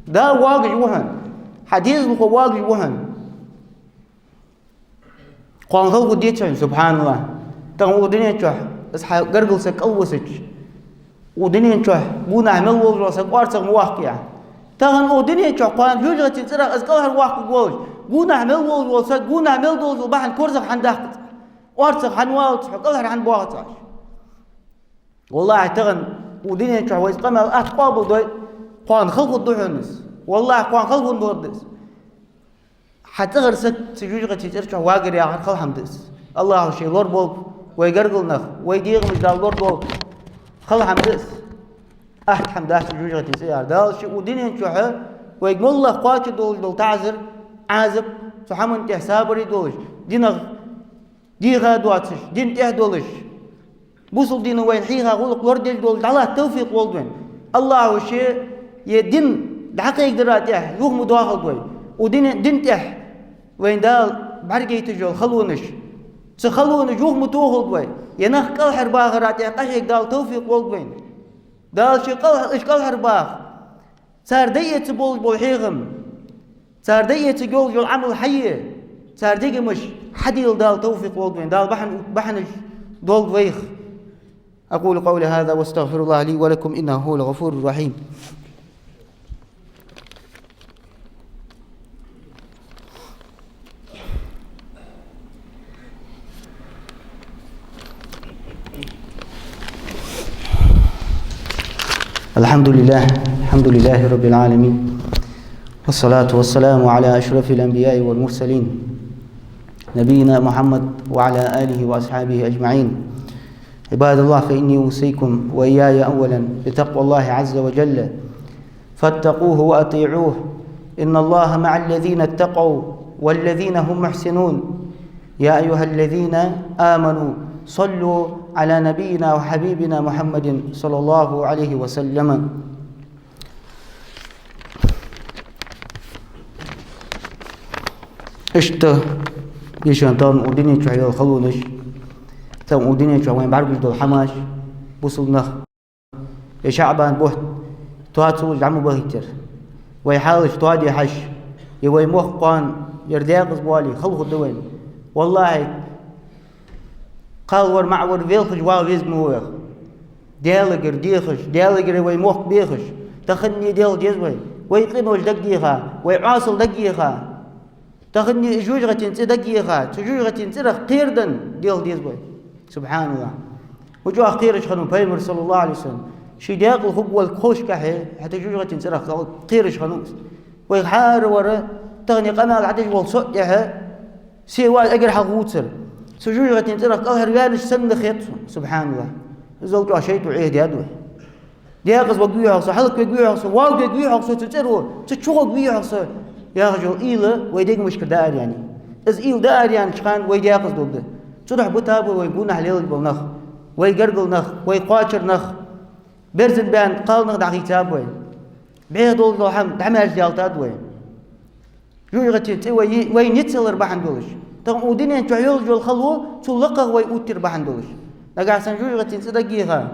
Да воагаш ва хьона, хьа дезалхо воагаш ва хьона. Кхоана хала хургдеций хьона, субхьаналлахӀ? Тахан укх дунен чухь из хьа гаргара саг кӀалвисача, укх дунен чухь гонахьа мел волаш вола саг орцагӀа ма ваккхий Ӏа. Тахан укх дунен чухь кхоана жожагӀатен цӀерах из кӀалхарваккхаргволаш, гонахьа мел волаш вола саг, гонахьа мел долаш дола бахьан корзагӀа хӀана даккхац Ӏа? ОрцагӀа хӀана валац хьо, кӀалхара хӀана боахац Ӏа? ВаллахӀи, тахан укх дунен чухь вай из къамаьл атта къоабалдой, Кхоана хала хургда хьона из. Валлахӏи, кхоана хала хургда из. Хьа цӀагӀара саг цу жожагӀатен цӀера чу вагар яхар хала хӀама да из. АллахӀа ший лораболба вай гаргара нах, вай дегӀамаш Дала лорадолда. Хала хӀама да из. Атта хӀама дац цу жожагӀатен цӀе яр. Дала ший укх дунен чухь вайга моллагӀа кхоачаш долаш дола таӀазар, Ӏазап, цу хӀаман тӀа сабаре долаш, динах дийха доацаш, дина тӀа долаш, бусалба дино вайна хьийха гӀулакх лорадеш долаш дӀалатта тавфикъ лолда вайна. АллахӀа ший ер дин дӀакхайкадара тӀа юха ма доахалда вай. Укх дина, дина тӀа вайна Дала бӀаргагойташ йола халонаш, цу халонаш юха ма тохалда вай. Ер нах кӀалхарбахара тӀа къахьега Дала тавфикъ лолда вайна. Дала ший кӀалхар-, уж кӀалхарбаха. Цар дӀаэца болаш бола хьехам, цар дӀаэца йолаш йола Ӏамал хьае, цар дегамаш хьадийла Дала тавфикъ лолда вайна. Дала бахьан, бахьанаш долда вайх. أقول قولي هذا وأستغفر الله لي ولكم إنه هو الغفور الرحيم. الحمد لله، الحمد لله رب العالمين، والصلاة والسلام على أشرف الأنبياء والمرسلين، نبينا محمد وعلى آله وأصحابه أجمعين. عباد الله، فإني أوصيكم وإياي أولا بتقوى الله عز وجل، فاتقوه وأطيعوه، إن الله مع الذين اتقوا والذين هم محسنون. يا أيها الذين آمنوا صلوا على نبينا وحبيبنا محمد صلى الله عليه وسلم. Иштта, дийша тахан укх дунен чухь йола халонаш, тахан укх дунен чухь вайна бӀаргагуш дола хӀамаш, бусалба нах, ер ШаӀбан бутт тоаца луш дӀа ма бахийтар. Вай хьалаш тоаде хьажа, ер вай мохк кхоана, ер декъаза боале, хала хургда вайна. ВаллахӀи, кхалвар, маӀавар велхаш вагӀа веза ма ваха. Даьлагара дехаш, Даьлагара вай мохк бехаш, таханне делха деза вай. Вай къинош дагадеха, вай Ӏосал дагадеха. Таханне из жожагӀатен цӀи дагадеха, цу жожагӀатен цӀерах кхераденна делха деза вай. СубхьаналлахӀ. Ва чӀоагӀа кхераш хиннав Пайхамар, саллаллахӀу Ӏалайхи ва саллам. Ший даькъала хургволга ховшкахьа, хӀаьта жожагӀатен цӀерах кхераш хиннав из. Вай хӀаравар, тахан ер къамаьл дӀадеш вола со а тӀехьа, се ваьз эггара хьалха вувцар. Цу жожагӀатен цӀерах кӀалхарваьннача санна хет сона. СубхьаналлахӀ. Иззал чӀоагӀа шайтӀо Ӏехадаьд вай. Декъаза варгвий-хьогӀ со, хьалакваргвий-хьогӀ со, воалаваргвий-хьогӀ со цу цӀеро, цу чу гӀоргвий-хьогӀ со, яхаш йола уйла вай дегамашкара дӀаараяьннай. Из уйла дӀаараяьннача хана вай декъаза долга да. Цудухьа битаб вай гонахьа лелаш бола нах, вай гаргара нах, вай кхоачара нах, берзан баьнна кхалнах дӀахийцаб вай. БӀеха долаш дола хӀама дӀа маьждига ялийтад вай. ЖожагӀатен цӀи вай, вай ниццалар бахьан долаш. Тахан укх дунен чухь йолаш йола хало, цул лакхагӀа вай оттаяр бахьан долаш. Нагахьа санна жожагӀатен цӀи дагайоагӀа,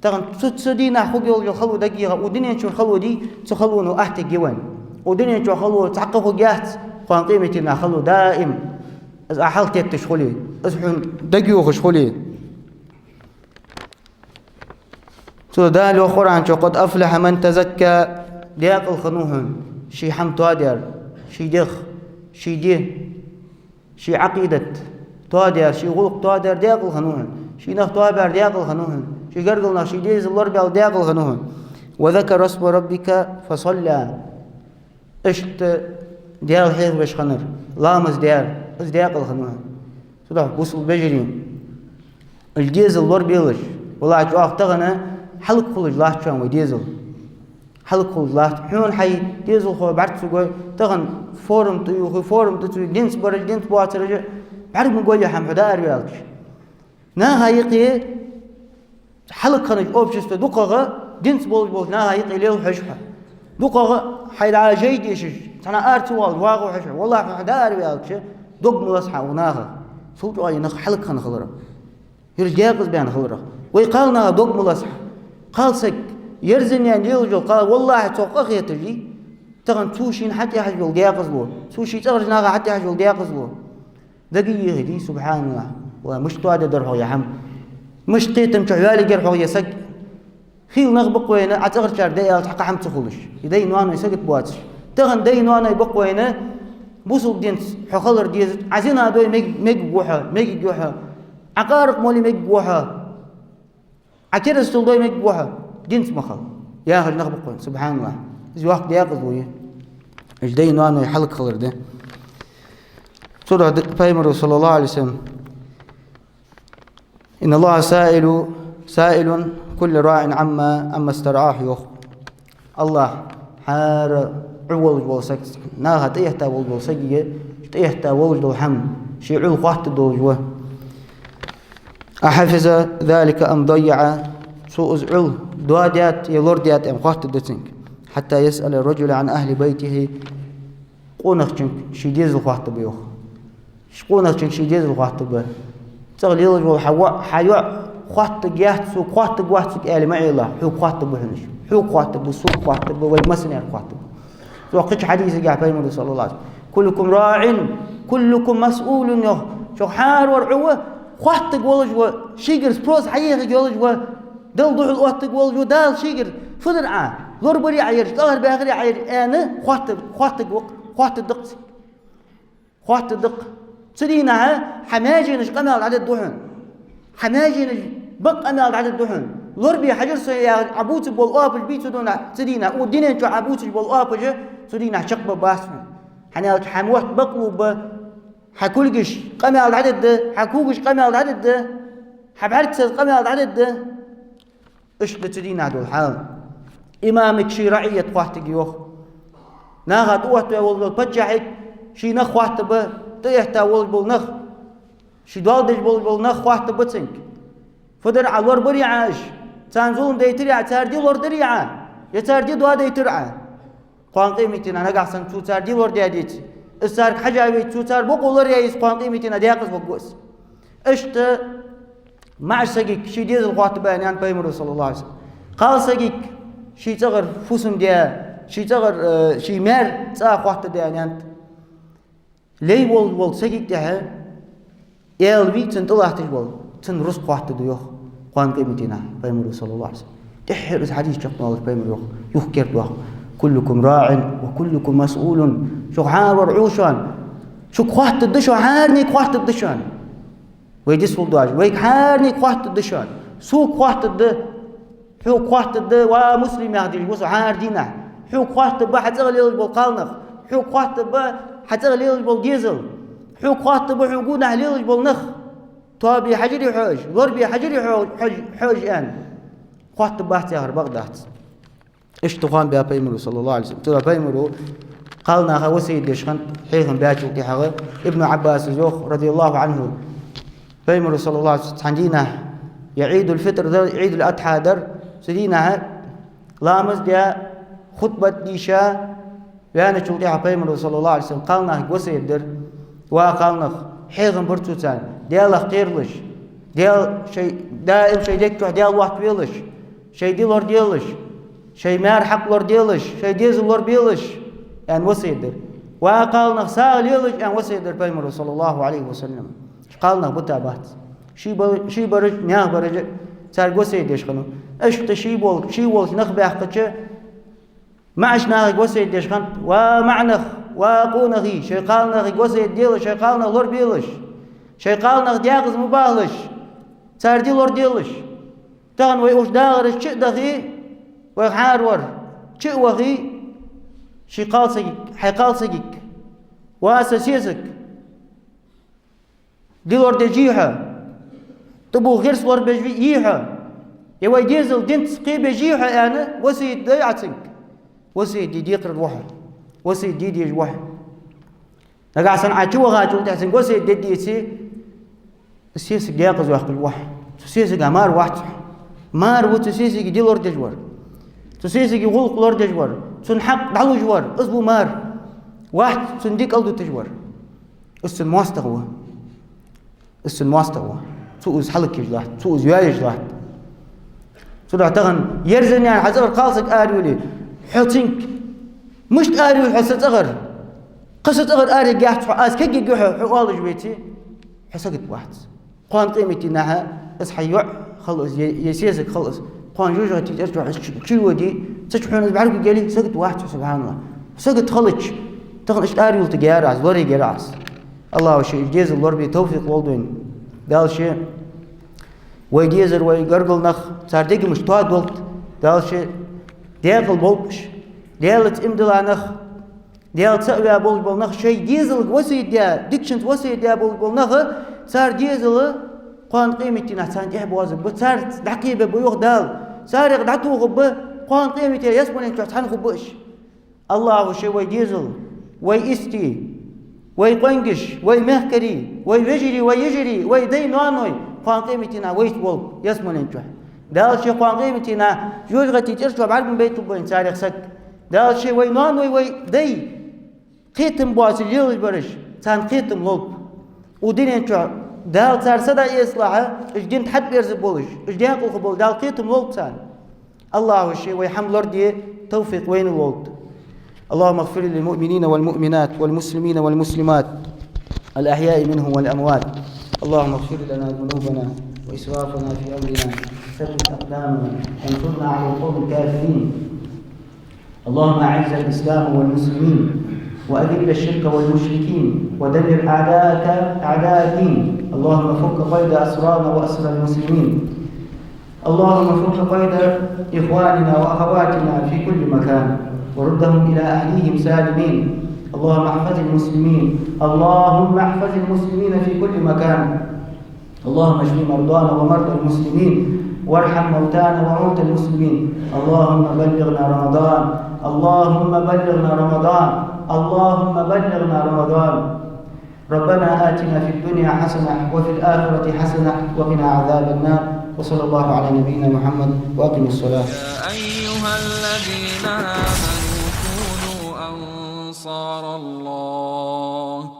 тахан цу, цу дийнахьа хургйолаш йола хало дагайоагӀа, укх дунен чура хало дий, цу халоно аттагӀа я вайна. Укх дунен чухь хало цхьаккха хургьяц, кхоана къематдийнахьа хало даим. Из Ӏа хьалхатетташ хуле, из хьона дагайоахаш хуле. Цо Дала йоах Къуръан чу: «قد أفلح من تزكى», декъала хиннав хьона ший хӀама тоадаьр, ший дегӀ, ший ди, ший Ӏакъидат тоадаьр, ший гӀулакх тоадаьр декъала хиннав хьона. Ший нах тоабаьр декъала хиннав хьона. Ший гаргара нах, ший дезал лорабаьр декъала хиннав хьона. «وذكر اسم ربك فصلى». Иштта Даьла хьехавеш хиннар, ламаз даьр, из декъала хиннав хьона. Цудухьа, бусалба вежарий, уж дезал лорабелаш, валлахӀи, чӀоагӀа тахан хьалакхулаш латт шоана вай дезал. Хьалакхулаш латт. Хьона хьай дезалхой бӀарга ца гой, тахан форум тӀаювхе, форум тӀа ца ювхе, динца бараш, динца боацараш, бӀарга ма гой ер хӀама хьо дӀаараваьлча. Наха юкъе хьалакхиннача общества дукхагӀа динца болаш болча наха юкъе лела хьожаш хьо. ДукхагӀа хьай дӀа жай дешаш, цхьаннахьа ара ца воалаш вагӀа хьожаш хьо. ВаллахӀи, хьо дӀаараваьлча, дог ма лаза хьа укх нахах. Цул чӀоагӀа ер нах хьалакхинна хиларах, ераш декъаза баьнна хиларах. Вай кхалнаха дог ма лаза хьа. Кхалсаг, ерзанена лелаш йола кхал, валлахӀи, цох къахеташ я. Тахан цо шийна хьатӀехьажа йола декъазло, цо ший цӀагӀарча наха хьатӀехьажа йола декъазло. Дагайоахий, субхьаналлахӀ. Ва мишта тоадергдар хьогӀ ер хӀама? Мишта кхетам чу ваьлергьяр хьогӀ ер саг? Хийла нах ба-кх вайна, Ӏа цӀагӀарчар да аьлча, хьакха хӀама ца хулаш, ер дай-ноаной сагота боацаш. Тахан дай-ноаной ба-кх вайна, бусалба динца хьо хилар дезац, Ӏа зина дой мег-, мегаргва хьо, мегаргья хьо, Ӏа къаракъ моле мегаргва хьо. Ӏа керастал дой мегаргва хьо, динца ма хила. яхаш нах ба-кх вайна, субхьаналлахӀ. Из йоккха декъаза лу я. Уж дай-ноаной хьалххилар да. Цудухьа д-, Пайхамара, саллаллахӀу Ӏалайхи ва саллам: «إن الله سائل، سائل كل راع عما، عما استرعاه», йоах. АллахӀ хӀара Ӏу волаш вола саг, наха тӀехьатта волаш вола сагага, тӀехьатта волаш дола хӀама, ший Ӏул хоаттаргдолаш ва. «أحفظ ذلك أم ضيعه», цо из Ӏул доадаьд е лорадаьд аьнна хоаттаргда цунга. «حتى يسأل الرجل عن أهل بيته», къонахчунга ший дезал хоаттаргба, йоах. Къонахчунга ший дезал хоаттаргба. ЦӀагӀа лелаш вола хьа воӀ, хьа йоӀ хоаттаргьяц сога, хоаттаргвац сога аьле ма Ӏелахь, хьога хоаттаргба хьона уж. Хьога хоаттаргба, сога хоаттаргба, вай массанега хоаттаргба. Цу кхыча хьадисагахь Пайхамара, саллаллахӀу Ӏалайхи ва саллам: «كلكم راع، كلكم مسؤول», йоах. Шух хӀаравар Ӏу ва, хоаттаргволаш ва, шийгара спрос хьаехаргйолаш ва, Далла духьал оттаргволаш ва, Дала шийгара фу дир Ӏа, лорабарий Ӏа ераш, тӀехьа баьхарий Ӏа ераш аьнна, хоаттар-, хоаттаргва-кх, хоаттаргда-кх цо. Хоаттаргда-кх. Цу дийнахьа хьа маьженашка къамаьл дӀадергда хьона. Хьа маьженашка бакъ къамаьл дӀадергда хьона. Лорабе хьажар со яхаш Ӏа бувцаш бола оапаш бий цу дийнахьа, цу дийнахьа, укх дунен чу Ӏа бувцаш бола оапаш цу дийнахьа чакхбаргбац хьона. ХӀана аьлча хьа мотт бакълувргба, хьа кулгашка къамаьл дӀадергда, хьа когашка къамаьл дӀадергда, хьа бӀаргашка къамаьл дӀадергда. Иштта да цу дийнахьа дола хьал. Имамага ший раӀийят хоаттаргья, йоах. Наха тӀаоттаваь волаш вола паччахьага ший нах хоаттаргба, тӀехьатта волаш бола нах, ший доал деш болаш бола нах хоаттаргба цунга. Фу дир Ӏа, лорабарий Ӏа уж? Царна зулам дайтарий Ӏа, цар ди лорадарий Ӏа, е цар ди доадайтарий Ӏа? Кхоана къематдийнахьа нагахьа санна цо цар ди лорадаьдеце, из царга хьажа веце, цо цар бокъо лораяьй из, кхоана къематдийнахьа декъаза варгва из. Иштта маӀача сагага ший дезал хоаттаргба аьнна, аьннад Пайхамара, саллаллахӀу Ӏалайхи ва саллам. Кхалсагага ший цӀагӀара фусам-даь, ший цӀагӀара, э, ший маьр-цӀа хоаттаргда аьнна, аьннад. Лай волаш волча сагага тӀехьа аьла вий цунна тӀалатташ вола, цунна рузкъа хоаттаргда, йоах, кхоана къематдийнахьа Пайхамара, саллаллахӀу Ӏалайхи ва саллам. ТӀеххьара из хьадис чакхдоалаш Пайхамара йоах, юхкерда йоах: «كلكم راع وكلكم مسؤول». Шух хӀаравар Ӏу ва шоана. Шуга хоаттаргда шо, хӀаранега хоаттаргда шоана. Вай дицлургдоацаш, вайга хӀаранега хоаттаргда шоана. Сога хоаттаргда, хьога хоаттаргда, ва муслим, яха дезаш ва со хӀара дийнахьа. Хьога хоаттаргба хьа цӀагӀа лелаш бола кхалнах, хьога хоаттаргба хьа цӀагӀа лелаш бола дезал, хьога хоаттаргба хьона гонахьа лелаш бола нах. Тоабе хьажарий хьо уж, лорабе хьажарий хьо, хьо уж, хьо уж аьнна. Хоаттаргбац яхар бакъ дац. Иштта хоам баьб Пайхамара, саллаллахӀу Ӏалайхи ва саллам. Цудухьа Пайхамара кхалнаха васкет деш хиннад, хьехам баьчул тӀехьагӀа. Ибн Ӏаббаса йоах, радияллахӀу Ӏанху, Пайхамара, саллаллахӀу Ӏалайхи ва саллам, цхьан дийнахьа, е Ӏийдул-фитӀр дар, Ӏийдул-Адхьа дар, цу дийнахьа ламаз даь, хутбат дийша, ваьнначул тӀехьагӀа Пайхамара, саллаллахӀу Ӏалайхи ва саллам, кхалнахага васкет дир: «Ва кхалнах, хьехам бар цо царна, Даьлах кхералаш, Даьла шоай, даим шоай дег чу Даьла лоаттавелаш, шоай ди лораделаш, шоай маьр-хьакъ лораделаш, шоай дезал лорабелаш», аьнна васкет дир. «Ва кхалнах, сагӀа лелаш», аьнна васкет дир Пайхамара, саллаллахӀу Ӏалайхи ва саллам. Кхалнах битабац. Ший бал-, ший бараш, наьха бараш царга васкет деш хиннав. Иштта ший бол-, ший волча нах баьккхача, маӀача нахага васкет деш хиннад: «Ва маӀа нах, ва къонахий, шоай кхалнахага васкет делаш, шоай кхалнах лорабелаш, шоай кхалнах декъаза ма бахалаш, цар ди лораделаш». Тахан вай уж дагӀараш чу а дахе, вай хӀаравар чу а вахе, ший кхалсагага, хьай кхалсагага, ва са сесаг, ди лорадеш вий хьо, тӀабух гӀирс лорабеш вий хьо, е вай дезал динца кхебеш вий хьо аьнна, васкет дай Ӏа цунга. Васкет де декхар ва хьо, васкет де дезаш ва хьо. Нагахьа санна Ӏа чу вахачул тӀехьагӀа цунга васкет де деце, из сесаг декъаза йоаккхаш ва хьо. Цу сесага мар вац хьо. Мар ва цу сесага ди лорадеш вар, цу сесага гӀулакх лорадеш вар, цун хьакъ дӀалуш вар, из ва мар. Вац цун ди кӀалдуташ вар. Из цун моастагӀа ва. Из цун моастагӀа ва. Цо из хӀалакъеш латт, цо из йоаеш латт. Цудухьа тахан ерзан яьнна хьа цӀагӀара кхалсаг арайоле, хьо цунга: «Мишта арайолий хьо са цӀагӀара? Кхы са цӀагӀара арайергьяц хьо, аз кегийргья хьо», хьо оалаш веце, хьо сагота вац. Кхоана къематдийнахьа из хьа йоӀ хила из, е, е сесаг хила из, кхоана жожагӀатен цӀерчохь из чу-, чуйоде, цу чу хьона из бӀаргагургьяле, сагота вац хьо, субхьаналлахӀ. Сагота хилча, тахан иштта арайолийтаргьяр Ӏа из, лораергьяр Ӏа из. АллахӀа ший дезал лорабе товфикъ лолда вайна. Дала ший вай дезар, вай гаргара нах, цар дегамаш тоадолда. Дала ший Декъала болба уж. Даьлаца иман дилла нах, Даьла цаӀ ваь болаш бола нах, шоай дезалга васкет даь, дикачунца васкет даь болаш бола нах, цар дезал кхоана къематдийнахьа царна тӀехьа боазаргба, царца дӀакхебаргба, йоах Дала. Царех дӀатохаргба, кхоана къематдийнахьа ялсмален чу цхьана хургба уж. АллахӀа ший вай дезал, вай истий, вай къонгаш, вай мехкарий, вай вежарий, вай йижарий, вай дай-ноаной кхоана къематдийнахьа вайца волба ялсмален чу. Дала ший кхоана къематдийнахьа жожагӀатен цӀера чу бӀаргабайталба вайна царех саг. Дала ший вай ноаной, вай дай кхетам боацаш лелаш бараш, царна кхетам лолба. Укх дунен чу Дала цар са дӀаэцалехьа, уж дина тӀа хьатӀаберзаргболаш, уж декъала хургболаш, Дала кхетам лолба царна. АллахӀа ший вай хӀама лораде товфикъ вайна лолда. اللهم اغفر للمؤمنين والمؤمنات والمسلمين والمسلمات الأحياء منهم والأموات. اللهم اغفر لنا ذنوبنا وإسرافنا في أمرنا، ثبت أقدامنا، وانصرنا على القوم الكافرين. اللهم أعز الإسلام والمسلمين، وأذل الشرك والمشركين، ودمر أعداءك أعداء الدين. اللهم فك قيد أسرانا وأسر المسلمين. اللهم فك قيد إخواننا وأخواتنا في كل مكان، وردهم إلى أهليهم سالمين. اللهم احفظ المسلمين، اللهم احفظ المسلمين في كل مكان. اللهم اشف مرضانا ومرضى المسلمين، وارحم موتانا وموتى المسلمين. اللهم بلغنا رمضان، اللهم بلغنا رمضان، اللهم بلغنا رمضان. ربنا آتنا في الدنيا حسنة وفي الآخرة حسنة وقنا عذاب النار. وصلى الله على نبينا محمد، وأقم الصلاة. يا أيها الذين آمنوا كونوا أنصار الله.